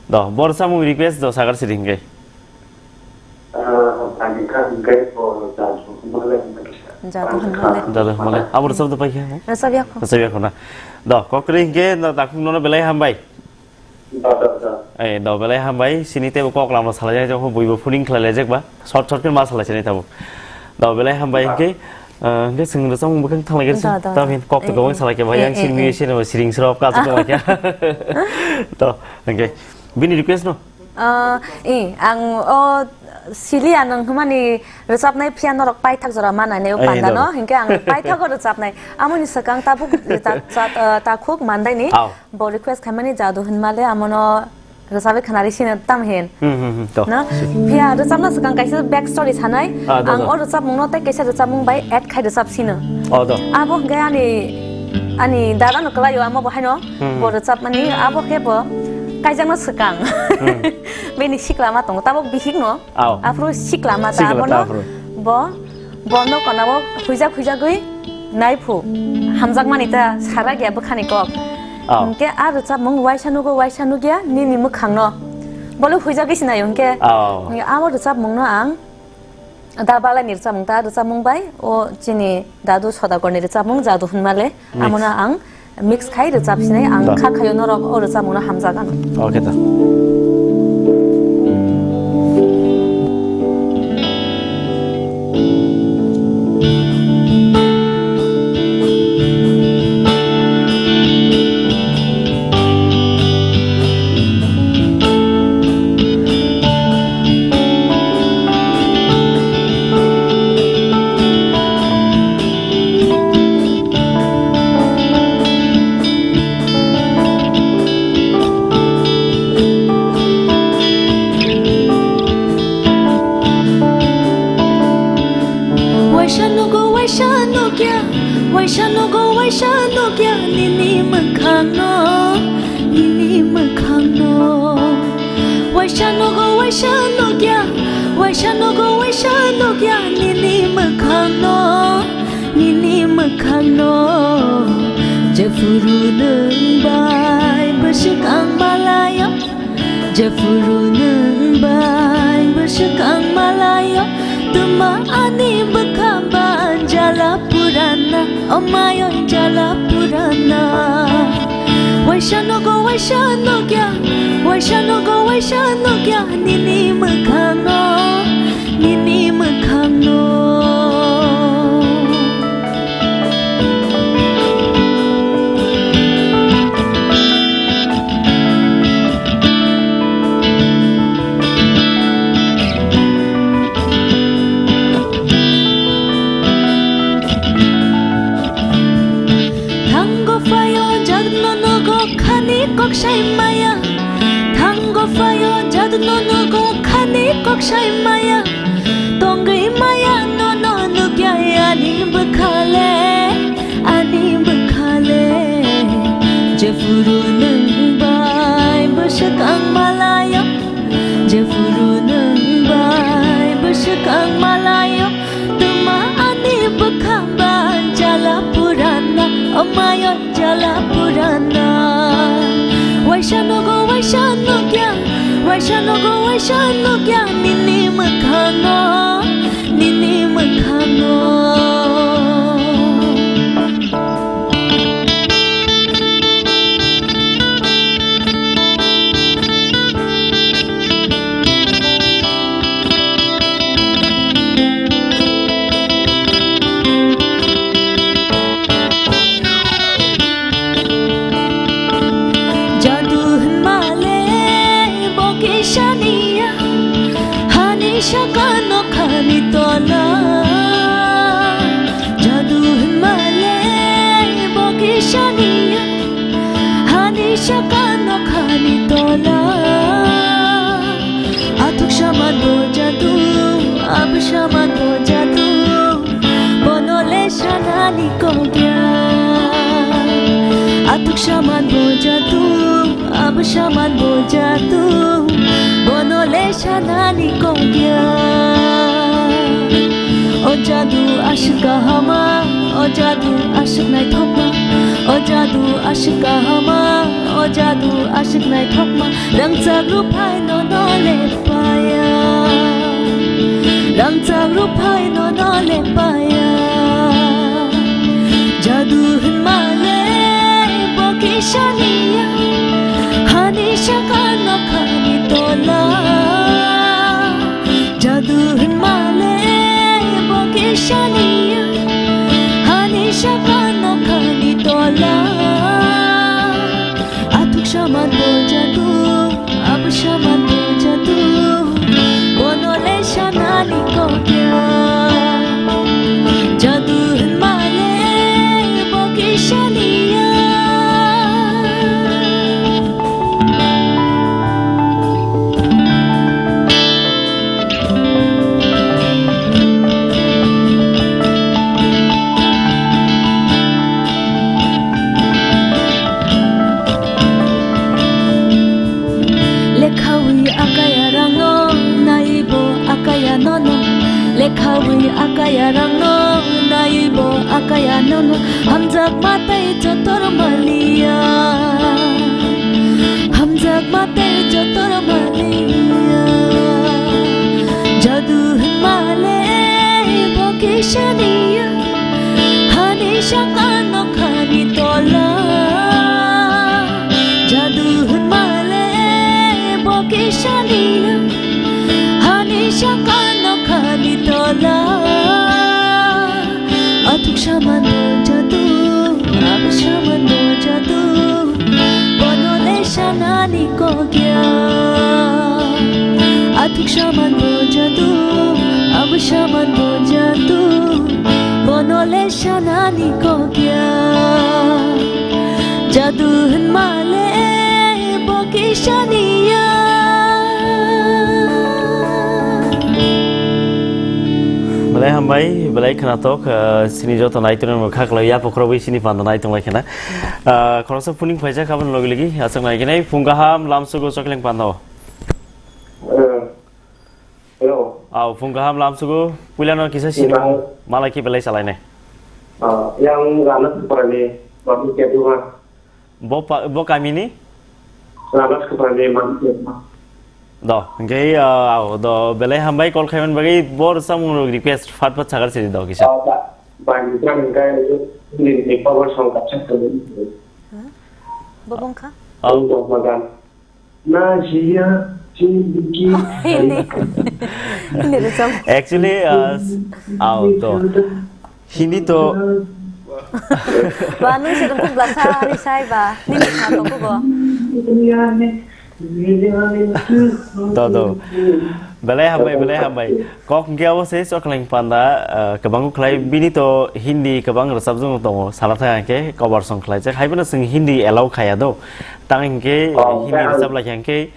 Do, bor samung request do sakar siri hingke. Jadu hwnmale. Jadu hwnmale. Abo rwchap do paikha? Rwchap yakho. Rwchap yakho na. Do, kokri hingke no takhuk nono belai hambai. Eh, do belai hambai. Sini tebo kok lama salai jai jokho buibo phuning khlai lai jek ba. Short short khe ma salai sini tabo. Do belai hambai hingke. Ah, hwnkhe chwng rwchapmung bwkhak thanglaikha Da, da, da. Tamhin kok to Eh, gobang eh. Salai khe bai Eh, yang eh, sini eh. sini bo siring srop kasu tongma khe. To, hwnkhe bini request no? Ah, eh, ang o Sili anang hwnmani rwchapnai phiya norok paithak jora manani o Eh, panda da. No, hwnkhe ang paithago rwchapnai. Amoni swkang tabuk ta-, ta-, ah, takhuk mandaini. Aw. Bo request khaimani jadu hwnmale amono rwchapwi khnari sino tam hin. Hmm, hmm, hmm, to. Na? Phiya rwchapna swkang kaisa back story sanai. Ah, da, Ang da. O rwchapmungno tei kaisa rwchapmung bai add khai rwchap sino. Oh, da. Abo hwnkhe ani, ani dada no kwlaio amo bo haino Hmm. bo rwchapmani abo khe bo kaijakna swkang. Hmm. Bini sikla ma tongo tabuk bihik no. Aw. Aphuru sikla ma ta Sikla abono ta aphuru. Bo Bono konao huijak huijagwi naiphu hamjakmani ta sarak ya bwkhani kok. Oh. Hwnkhe a rwchapmung waisa nugo waisa nukya nini mwkhangno. Bole huijagwi sinaio hwnkhe. Oh. Abo rwchapmungno ang da balai ni rwchapmung ta rwchapmung bai o chini dadu Sodakorni rwchapmung jadu hwnmale. Mix. Amono ang mix khai rwchap sinai ang Da. Kha khaio norok o rwchapmungno hamjak ano. Okay da. Waisa nugo, waisa nukya, waisa nugo, waisa nukya, nini mwkhangno, nini mwkhangno. Waisa nugo, waisa nukya, waisa nugo, waisa nukya, nini mwkhangno, nini mwkhangno. Jephuru nwng bai bwswk ang malaio, jephuru nwng bai bwswk ang malaio, twma ani bwkha ba jala purana, o mayo jala purana. Waisa nugo, waisa nukya, waisa nugo, waisa nukya, nini mwkhangno, nini mwkhangno. Thango phaio jadno nugo khani kok sai maya. Thango phaio jadno nugo khani kok sai maya. Tongwi maya nono nukya ani bwkhale, ani bwkhale. Jephuru nwng bai bwswk ang malaio, jephuru nwng bai bwswk ang malaio. Twma ani bwkha ba jala purana, o mayo jala purana. Waisa nugo, waisa nukya, waisa nugo, waisa nukya, nini mwkhangno, nini mwkhangno. Jadu hwnmale bo kisa niya, hani saka nokhani tola. Jadu hwnmale bo kisa niya, hani saka nokhani tola. Athuk saman bo jadu, abu saman bo jadu, bono le sanani kongya. Athuk saman bo jadu, abu saman bo jadu, bono le sanani kongya. O jadu aswk kahama, o jadu aswk naithokma, o jadu aswk kahama, o jadu aswk naithokma. Rangchak rwphai nono le paya, rangchak rwphai nono le paya. Jadu hwnmale bo kisa niya, hani saka nokhani tola. Jadu hwnmale bo kisa niya, Akaya rangno naibo akaya nono, lekhawi akaya rangno naibo akaya nono, hamjak matai jotor maliya, hamjak matai jotor maliya. Jadu hwnmale bo kisaniya, hani saka nokhani tola. Jadu hwnmale bo kisaniya, hani saka nokhani tola. Athuk saman bo jadu, abo saman bo jadu, bono le sanani kokya. Athuk saman bo jadu, abo saman bo jadu, bono le sanani kokya. Jadu hwnmale bo kisaniya. Belai hambai, belai khwnathok, eh, sini joto naitongrokno khaklai ya pokrowi sini panda naitong lai khna. Eh, khoroksa phuning phaijak aboni logi logi aswk nai khe nai phung kaham lamsugo chokleng panda o. Eh, hello. Au, phung kaham lamsugo, puilano kisa sini. Phung kaham. Malai khe belai salai nai. Ah, yang Rana Suprani, Babu Kedunga. Bo pa-, bo kamini? Rana Suprani, Babu Kedunga. Do, hingke, ah, au, do, belai hambai call khaiman bagwi, bo samung rok request phat phat sakar siri do kisa. Ah, ba, ba, ni jang hingke, ni, ni cover song kapsa kali. Bo bongkha? Au. Ang do magan. Najia, Chiliki. Hindi. Hindi rwchap. Actually, uh, s-, au to. Hindi to. Ba, nung se rwngkuk blasa ni sai ba. Nini kha to kugo. To, to. Belai hambai, belai hambai. Kok hingke abo se chokleng panda, uh, kwbang khlai bini to Hindi kwbang rwchapjak tongo. Sala thang hingke cover song khlaijak. Haibano chwng Hindi allow khaya do. Tang hingke, oh, Hindi tang. Rwchap lai hingke,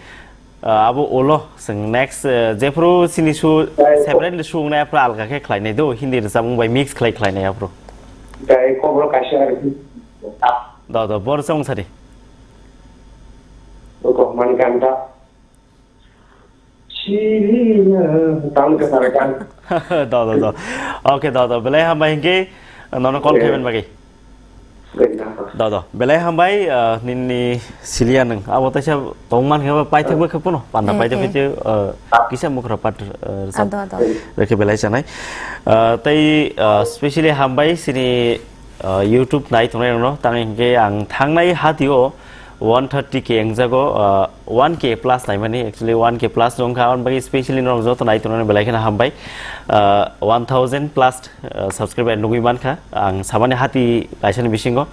ah, abo ulo chwng next, eh, jephru chini su separate su wngnai aphru alga khe khlainai do, Hindi rwchapmung bai mix khlai khlainai aphru. Tei kokborok kaisa ari. Do, do, bor chong sadi. Kokmani kanta. Chiliya, tam ka sarakan. Do, do, do. Okay, do, do. Belai hambai hingke, nono call khaiman bagwi. Do, do. Belai hambai, ah, nini siliya nung. Abo taisa tongman khe paithak bo khe pono. Panda paithak khe, ah, kisa mukra pat, ah, rwchap. Ado, ado. Rekhe belai chanai. Ah, tei, ah, specially hambai sini, ah, YouTube nai tongnai rokno. Tang hingke ang thangnai hatio one thirty K wngjago, ah, one K plus naimani. Actually, one K plus wngkha, aboni bagwi specially norok joto nai tongnai belai kheno hambai. Ah, one thousand plus, ah, subscriber nugwi mankha ang samani hati kaisani bisingo.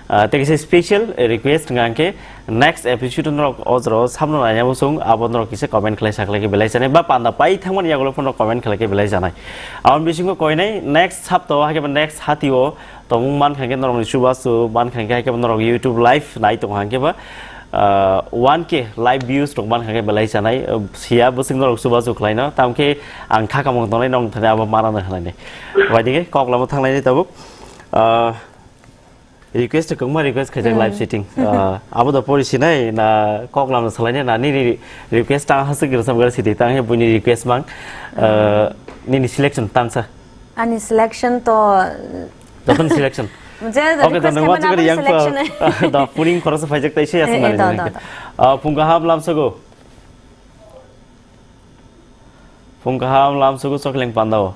Ah, tei kisa special request wngkha hingke next episode norok o jorao samno naina muchung abo norok kisa comment khlai sakhlai khe belai chanai ba panda pai thangmani yagulo phano comment khlai khe belai chanai. Aboni bisingo koinai next saptao haikhe next hatio tongmung mankha hingke norokni chubachu mankha hingke haikhe norok YouTube live nai tongo hingke ba, ah, one K live views rok mankha hingke belai chanai, ah, siya bwswk norok chubachu khlaino tamkhe ang kha kamung tongnai nong thani abo manano hwnani. Bai dingke kok lama thanglaini tabuk. Ah, request kwbangma request khaijak live setting. Ah, abo da pori sinai na kok lama salaini na nini request tang hasik rwchap gari sidi tang he buini request mang. Ah, nini selection tangsa. Ani selection to Jokhon selection. Je, okay, request to nang khaimani wajak yang selection. Da puring khoroksa phaijak tai se asing nani. Ah, phung kaham lamsogo. Phung kaham lamsogo chokleng pandao.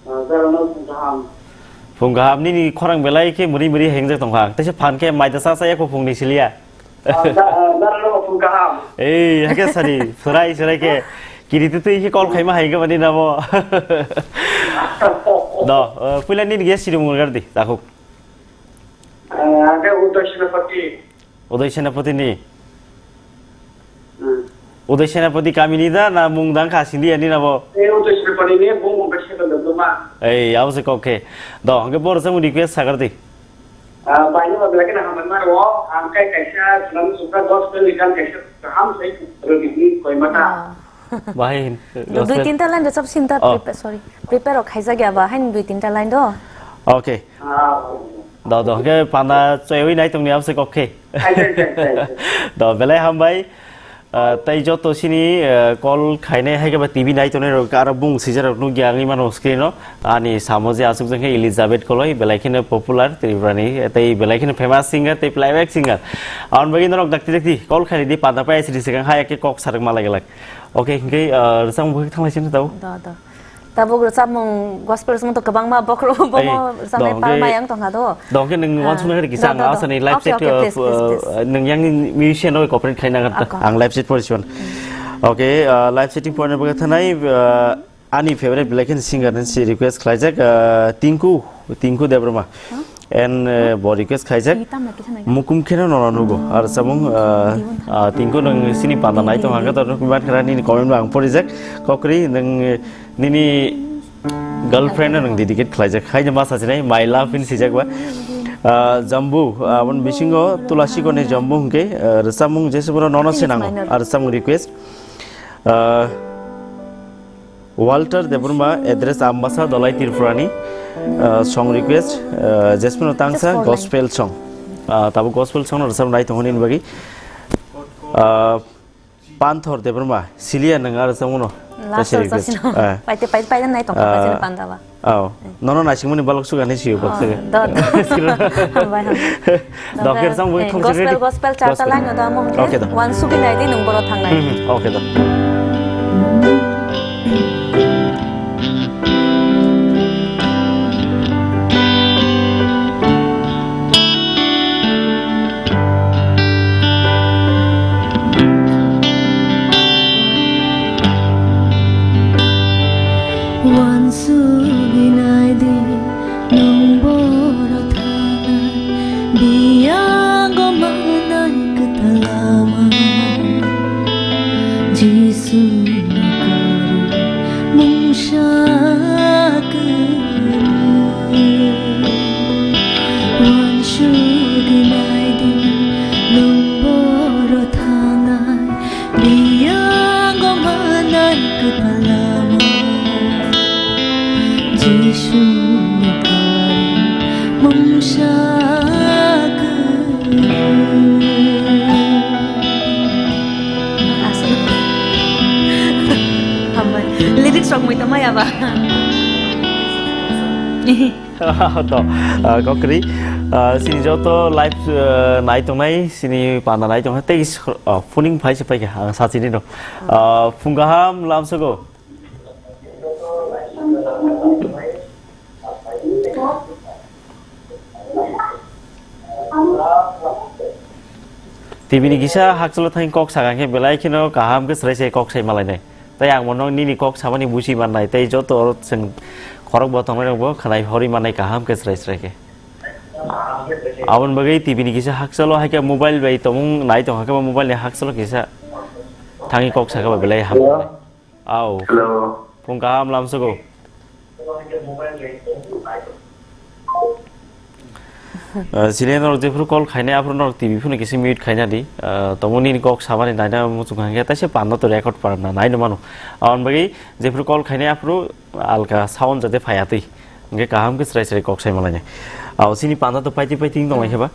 Ah, phung kaham. Phung kaham nini khorang belai khe muri muri hengjak tongkha. Taisa phan khe maida sa sa yakho phungni siliya. Ah, da-, ah, darano phung kaham. Ei, hake sari, surai, surai ke. Kiri tu tu ihe call khaima hai ke mani namo. Do, eh, puila nini ge siri murgar di, takhuk. Ah, ake Uday Senapati. Uday Senapati ni. Hmm. Uday Senapati kamini da na mung dang kha sindi ani nabo. Eh, Uday Senapati ni, bung mung kaisa da dama. Ei, abo se kok khe. Do, hake bor se mung request sagar di. Ah, baino ba belai kheno hambai mano, ang khe kaisa swnam sukha gospel ni gan kaisa kaham sai rwgwi koi mata. Ah. Bahai hin, dui gospel. Tinta line rwchap sinta, oh, prepare, sorry. Prepare rok khaijak ya ba, hain dui tinta line do. Okay. Ah. Do, do, hwnkhe panda choiwi nai tongni abse kok khe. Ai, ai, ai, ai, ai. Do, belai hambai. Ah, tei joto sini, ah, call khainai hai khe ba T V nai tongnai rok aro bung swijak rok nukya wngwi mano screen o. Ani samo je aswk jang khe Elizabeth Koloi, belai kheno popular Tripurani, tei belai kheno famous singer tei playback singer. Aboni bagwi norok dakti dakti call khainai di, panda pai sini swkang hai khe kok sarwk ma lai glak. Okay, hwnkhe, ah, rwchapmung bwkhak thanglai sini tao. Da, da. Tabuk rwchapmung gospel song to kwbangma bokhorok bomo rwchapnai palma yang tongkha do. Dong khe nwng wansukna khe kisa ang asani live chat, uh, nwng yang musician rok cooperate khaina kha ta. Ang live chat porison. Okay, uh, live chatting porna bagwi thanai, uh, ani favorite belai kheno singer ni si request khlaijak, uh, Tinku, Tinku Debbarma. And, uh, bo request khaijak. Mukum kheno nono nugo. Ar samung, uh, uh, Tinku nwng sini panda nai tong hangka to nukwi mankha nini comment bo ang porijak. Kokri nwng, uh, nini girlfriend no nwng dedicate khlaijak. Haino ma sachinai, my love in sijak ba. Ah, Jambu, ah, aboni bisingo Tulasi Kone Jambu hwnkhe, ah, rwchapmung jese borok nono se nango. Ar rwchapmung request. Ah, Walter Debbarma, address Ambasa, Dolai Tripurani, ah, song request, ah, Jasmine Tangsa, gospel song. Ah, tabuk gospel song no rwchapnai tongo nini bagwi. Ah, Panthor Debbarma, Silia nwng aro chongmano. Last kaisa o request. Chasino. Eh. Paite, paite, paite nai tongkha, ah, paite panda ba. Oh. Nono naisingmani balok suga ni siyo bok sege. Do, do. Hambai, hambai. Doker sang bui thong sege. Gospel, gospel charta line no da mo. Okay, do. Wan sugi nai di nung boro thang nai. Hmm, hmm. Okay, do. Wansugwi nai di, nwng boro thanai, biyango manai kwtal lama. Jisu ni kwrwi mungsa kwrwi. Wansugwi nai di, nwng boro thanai, biyango manai kwtal lama. Jisu ni kwrwi mungsa kwrwi. Aswk. Hambai. Lyrics rok mui tongmaya ba? To, ah, kokri, ah, sini joto live, ah, nai tongnai, sini panda nai tongnai, tei, ah, phuning phai se phai kha, ang sachini no. Ah, phung kaham lamsogo. T V ni kisa hakchalo thang kok sakha khe belai kheno kaham khe srai sai kok sai malainai. Tei ang bono nini kok samani buchi mannai, tei joto oro chwng khorok bo tongnai rokbo khwnai hori mannai kaham khe srai srai khe. Aboni bagwi T V ni kisa hakchalo hai khe mobile bai tongmung nai tong hakhe bo mobile ni hakchalo kisa thangwi kok sakha ba belai ham. Hello. Au. Hello. Phung kaham lamsogo. Ah, sini norok jephuru call khainai aphuru norok T V phunu kisa mute khaina di. Ah, tongmung nini kok samani naina muchung hangya taisa panda to record parna naino mano. Aboni bagwi jephuru call khainai aphuru alka sound jate phaya twi. Hingke kaham ke srai srai kok sai malainai. Au sini panda to paiti paiti wng tong lai khe ba.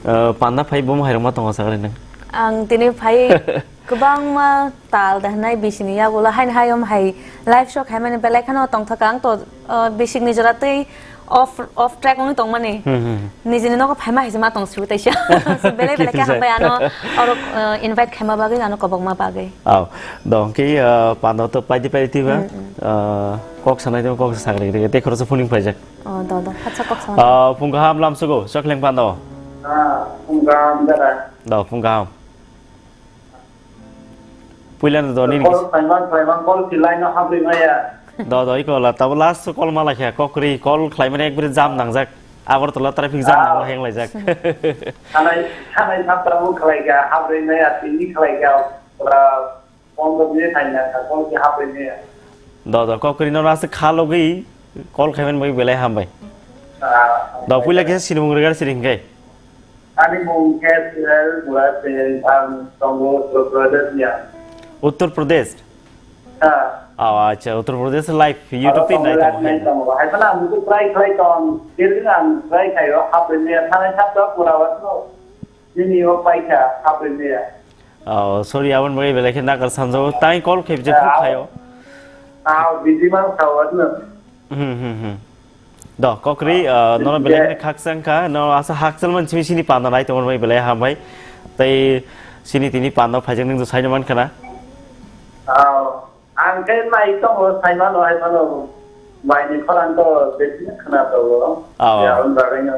Ah, panda phai bomo hairok ma tongo sakali nang. Ang tini phai kwbangma tal da hwnai bisini yagulo haino hayom hai live show khaimani belai kheno tongthok ang to, uh, bisikni jora twi off, off track wngwi tongmani. Hmm, hmm. Nijini nogo phaima hai se ma tong sibu taisa. So belai belai khe hambai ano oro, uh, invite khaima bagwi ano kobokma bagwi. Au, do hwnkhe, uh, panda to paidi paidi ba, hmm, hmm, uh, kok sanai to kok sakri kri tei khoroksa phuning paijak. Oh, do do. Acha kok sanai. Uh, phung kaham lamsugo, chokhleng pando. Ah, phung kaham dada. Do, phung kaham. Puila no do nini kis- Call phaimang, phaimang, call si line no habri maya. Do, do, iko la, tabo last call ma laikha, kokri call khlaimani ekbari jam nangjak. Agartala traffic jam nangma heng laijak. Thanai, thanai sabta bo khlaikha, habri maya, tini khlaikha, pura pondo bini thaina, call si habri maya. Do, do, kokri no rasa khalogwi call khaimani bai belai hambai. Ah, do, puila kisa sinimung regar siring kai. Ani mung khe Israel, Murad, Tehran, ang tongo Uttar Pradesh ni ang. Uttar Pradesh? Ha. Oh, acha, Uttar Pradesh live YouTube pin nai tongo hai. Hai pala ang tu try khlai tong, kiri ang try khlai ro, hapre me thana sab to pura wat no. Nini o paisa hapre me. Oh, sorry, aboni bagwi belai khe nakar sanjao. Tai call khe je phuk khayo. Ah, busy man sao adno. Hmm, hmm, hmm. Do, kokri, ah, nono belai kheno khakchang kha, no asa hakchal man simi sini panda nai tongmani bagwi belai hambai. Tai sini tini panda phaijak nung saino man khana. Ah, ang khe nai tongo, sai mano, hai mano. Bai ni khorang to besi khna tongo. Ah, ya, oh. Ang bagwi no.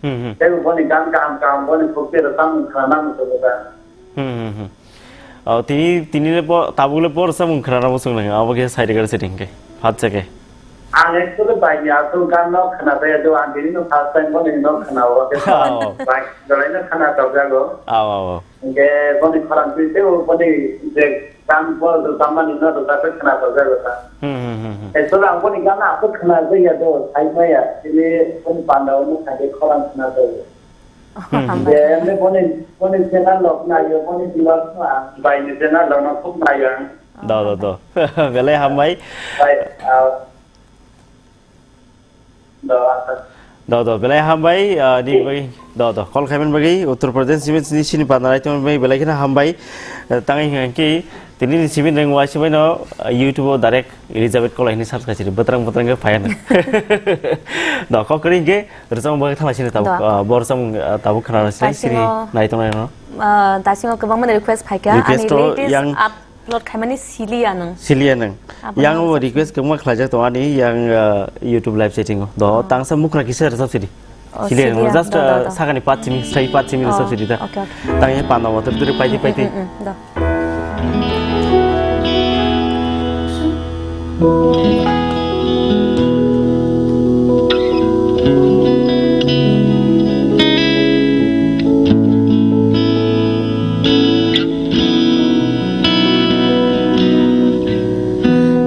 Hmm, hmm. Tei boni gan kaham kaham boni khukti rwchapmung khna nang muchungo da. Hmm, hmm, hmm. Oh, tini, tini le bo, tabuk le bo rwchapmung khna nang muchung nang, abo khe sai rwgwla se ringkhe, phat se khe. Ang actually bai ni aswk gan no khna jaya do, ang tini no first time boni no khna o, khe Oh. Bai, jorai no khna tokjago. Oh, oh, oh. Hingke boni khorang twi tei boni je tang bo rwchapmani no rwchapwi khna tongjago ta. Hmm, hmm, hmm, hmm. Actually ang boni gana aswk khna jaya do, sai maya. Tini boni panda o no khaide khorang khna jago. Hmm, hmm. Je emne boni, boni channel lok nayo, boni viewers no ang bai ni channel lok no khub nayo ang. Do, do, do. Belai hambai. Bai, ah, Do, do, belai hambai, ah, ni bagwi, do, do, call khaiman bagwi, Uttar Pradesh simi ni sini panda nai tongmani bagwi belai kheno hambai. Ah, tangwi hwnkhe tini ni simi reng uaisa bai no, ah, YouTube o direct Elizabeth Kolai hwnwi search khai sidi, bwtrang bwtrang khe phai hwnwi. Do, kok kwrwi hwnkhe rwchapmung bagwi thangna sini tabuk, Do. Ah, bo rwchapmung, ah, tabuk khna sini, sini Daisimo, nai tongnai no. Ah, daisimo kwbangma ni request phaikha, ani Request to latest yang up- Upload khaimani siliya nang. Siliya nang. Aboni Yang o request kwbangma khlaijak tongo ani yang, uh, YouTube live setting o. Do Oh. tangsa mukra kisa rwchap sidi. Oh, Siliya nang. siliya. Just, Do, do, uh, do. sakani pat simi, sai pat simi Oh, rwchap sidi ta. okay, okay. Tang ye panda motor dure paidi Mm, mm, paidi. mm, mm, do.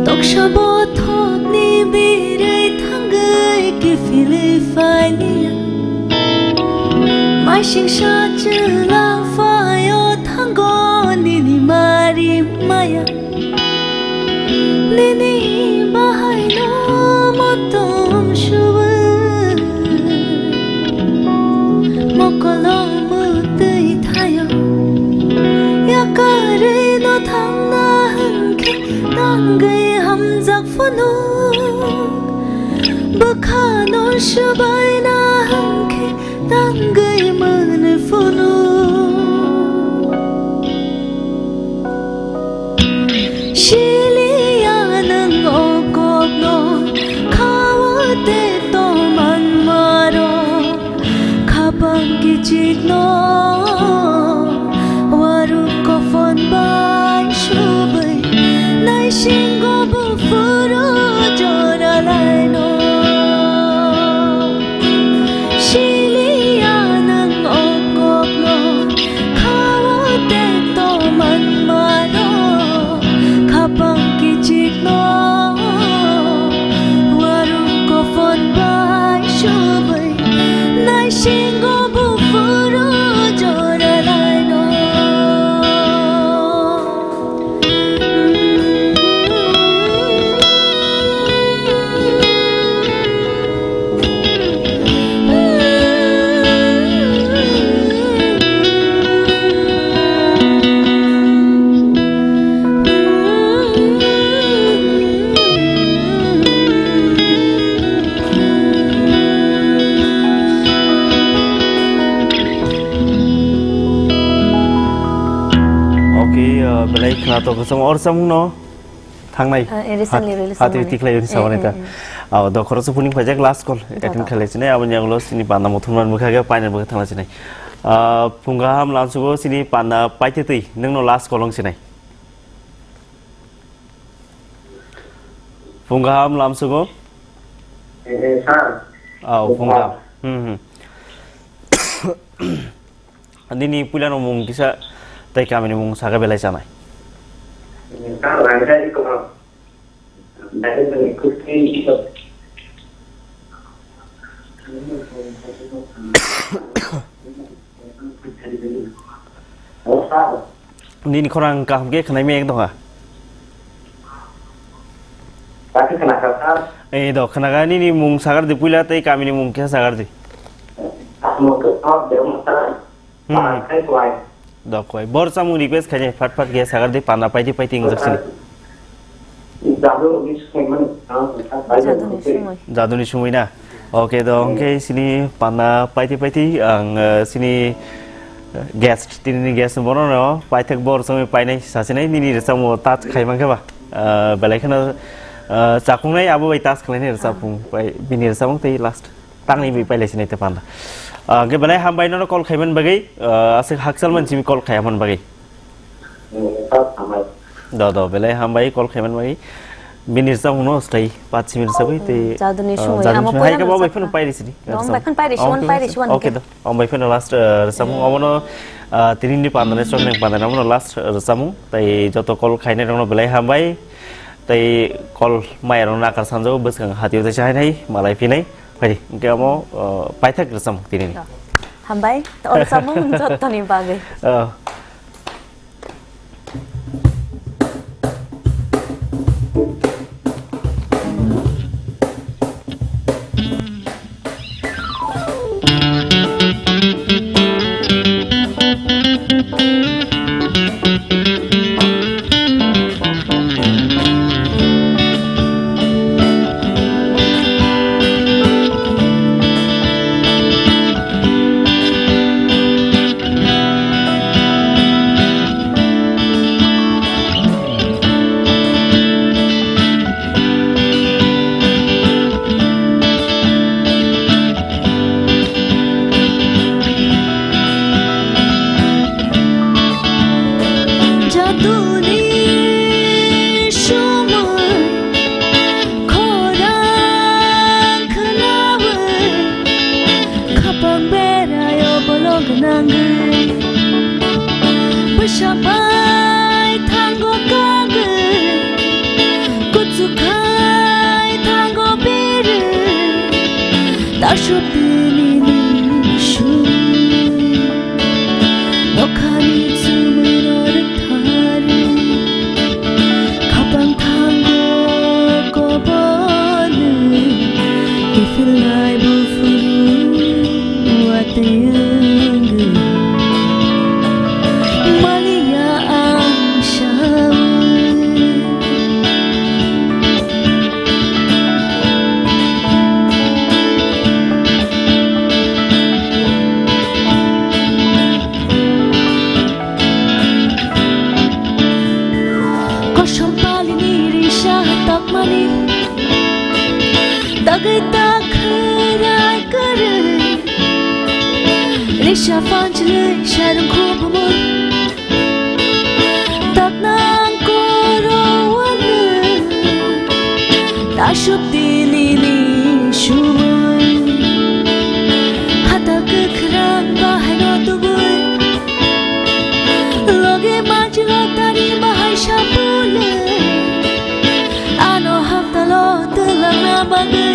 Toksa bothopni birwi thangwi kiphilwi phailiya. Maisingsa chwlang phaio thango nini mari maya. Nini bahaino motom subu. Mokolo mwtwi thaio. Yakarwi no thangna hwnkhe tangwi hamjak phunuk. Bwkhano swbaina hwnkhe tangwi mwnwi phunuk. Siliya nwng o kokno khawa tei tongman maro. Khapang kichikno waruk kophon bai subwi naisingo buphuru joralaino. Siliya nwng o kokno khawa tei tongman maro. Khapang kichikno waruk kophon bai subwi naisingo buphuru joralaino. Okay, uh, belai khna to kosong or samung no. Thangnai. Ah, eh, recently Hat-, release hati ongmani. Tikhlai yoni Mm, sawane mm, ta. Mm. Ah, do khoroksa phuning phaijak last call. Do, attend do. Khlai sinai, aboni yagulo sini panda muthungman bwkha khe painani bwkha thangla sinai. Ah, phung kaham lamsugo sini panda paitwi twi, nwngno last call wng sinai. Phung kaham lamsugo? Eh, eh, sir. Ah, phung kaham. Hmm, hmm. Nini puilano mung kisa tei kamini mung saka belai chanai. Nini khorang kaham khe khwnai meng tongkha. Bakhe khna kha, sir. Ei do, khna kha, nini mung sagar di puila tei kamini mung kisa sagar di. Asmo to thok de mo sir. Hmm. Ba khai kwai. Dokhwai. Bor chamung request khainai, phat phat khe sagar di panda paidi paidi wngjak sini. Jaduni sumui. Jaduni sumui na? Okay, do hwnkhe sini panda paidi paidi ang, eh, sini, eh, guest, tinini guest bono no paithak bor chamung painai sasinai nini rwchapmung touch khai mankhe ba? Eh, belai kheno, eh, chakungnai abo bai touch khlainai rwchapmung bai bini rwchapmung tei last. Tangni bi pailai sinai te panda. Ah, hwnkhe belai hambai nono call khaiman bagwi, ah, aswk hakchal man simi call khaiman bagwi. Do, do, belai hambai call khaiman bagwi. Bini rwchapmung no swtai, pat simi rwchapwi tei, Jaduni ah, sumui, Jaduni amo sumui. Hai poila khe bo bai rwchapna. Phano pairi sini. Bo bai phano pairi si, wan pairi si, wan. Okay, do. Amo bai phano last, ah, rwchapmung. Omono, ah, tinini panda ne song nang panda ne omono last, ah, rwchapmung. Tei joto call khainai rokno belai hambai. Tei call maya rokno nakar sanjao bwskang hatio tei chahai nai malai phinai. Phaidi, hwnkhe amo, uh, paithak rwchapmung tinini. Hambai, o rwchapmung jottoni bagwi. Oh. Jaduni sumui khorang khwnawi, khapang beraio bolong nangwi, bwsa bai thango kagwi, kuchukhai thango biri, tasuk bini sumui. Nokhani chumui no rwkthari, khapang thango kobonwi, kiphilnai buphuru watwi wngwi, maliya ang sawi. Kosom palini risa tokmani, tagwi tak khwrai kwrwi, risa phanchli sarung khubumui. Tatnang koro wano, tasuk dinini sumui. Hata kwkhwrang bahai no tubui, loge manjlo tari bahai sapule. Ano haptalo twlangna bagwi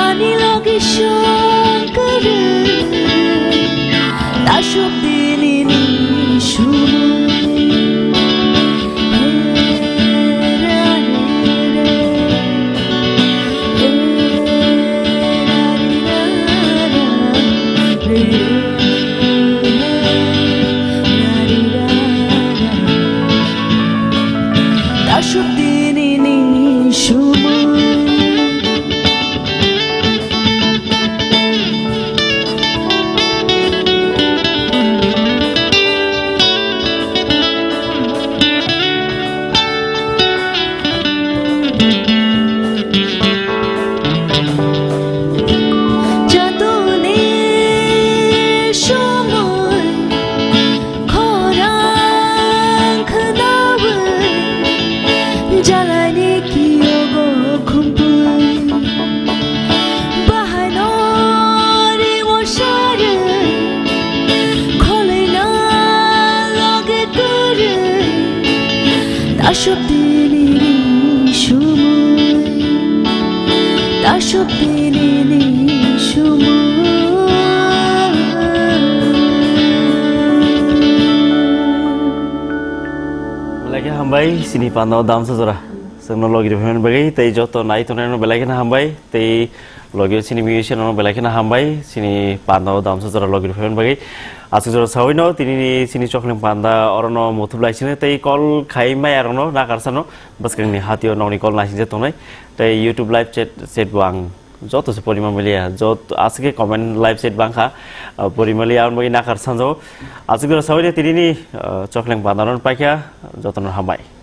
ani logi songkari tasuk dinini sumui. Tasuk dinini sumui. Jaduni sumui khorang khwnawi, jalaini kiyogo khumpui. Bahai no ringo sarwi, kholwina loge kwrwi, tasuk dinini sumui, tasuk dinini sumui. Belai khe hambai, sini panda o damsa jora. Chwngno logi rwphaimani bagwi tei joto nai tongnai no belai kheno hambai tei logi chini musician no belai kheno hambai chini panda o damsa jora logi rwphaimani bagwi. Aswk jora sawi no tini ni chini chokleng panda oro no muthub lai sini tei call khai maya rok no nakar sano bwskang ni hatio nokni call naising je tongnai tei YouTube live chat chat bo ang joto se porima maliya joto aswk comment live chat bangkha porima liya ang bagwi nakar sanjo. Aswk jora sawi no tini ni chokleng panda no paikha joto no hambai.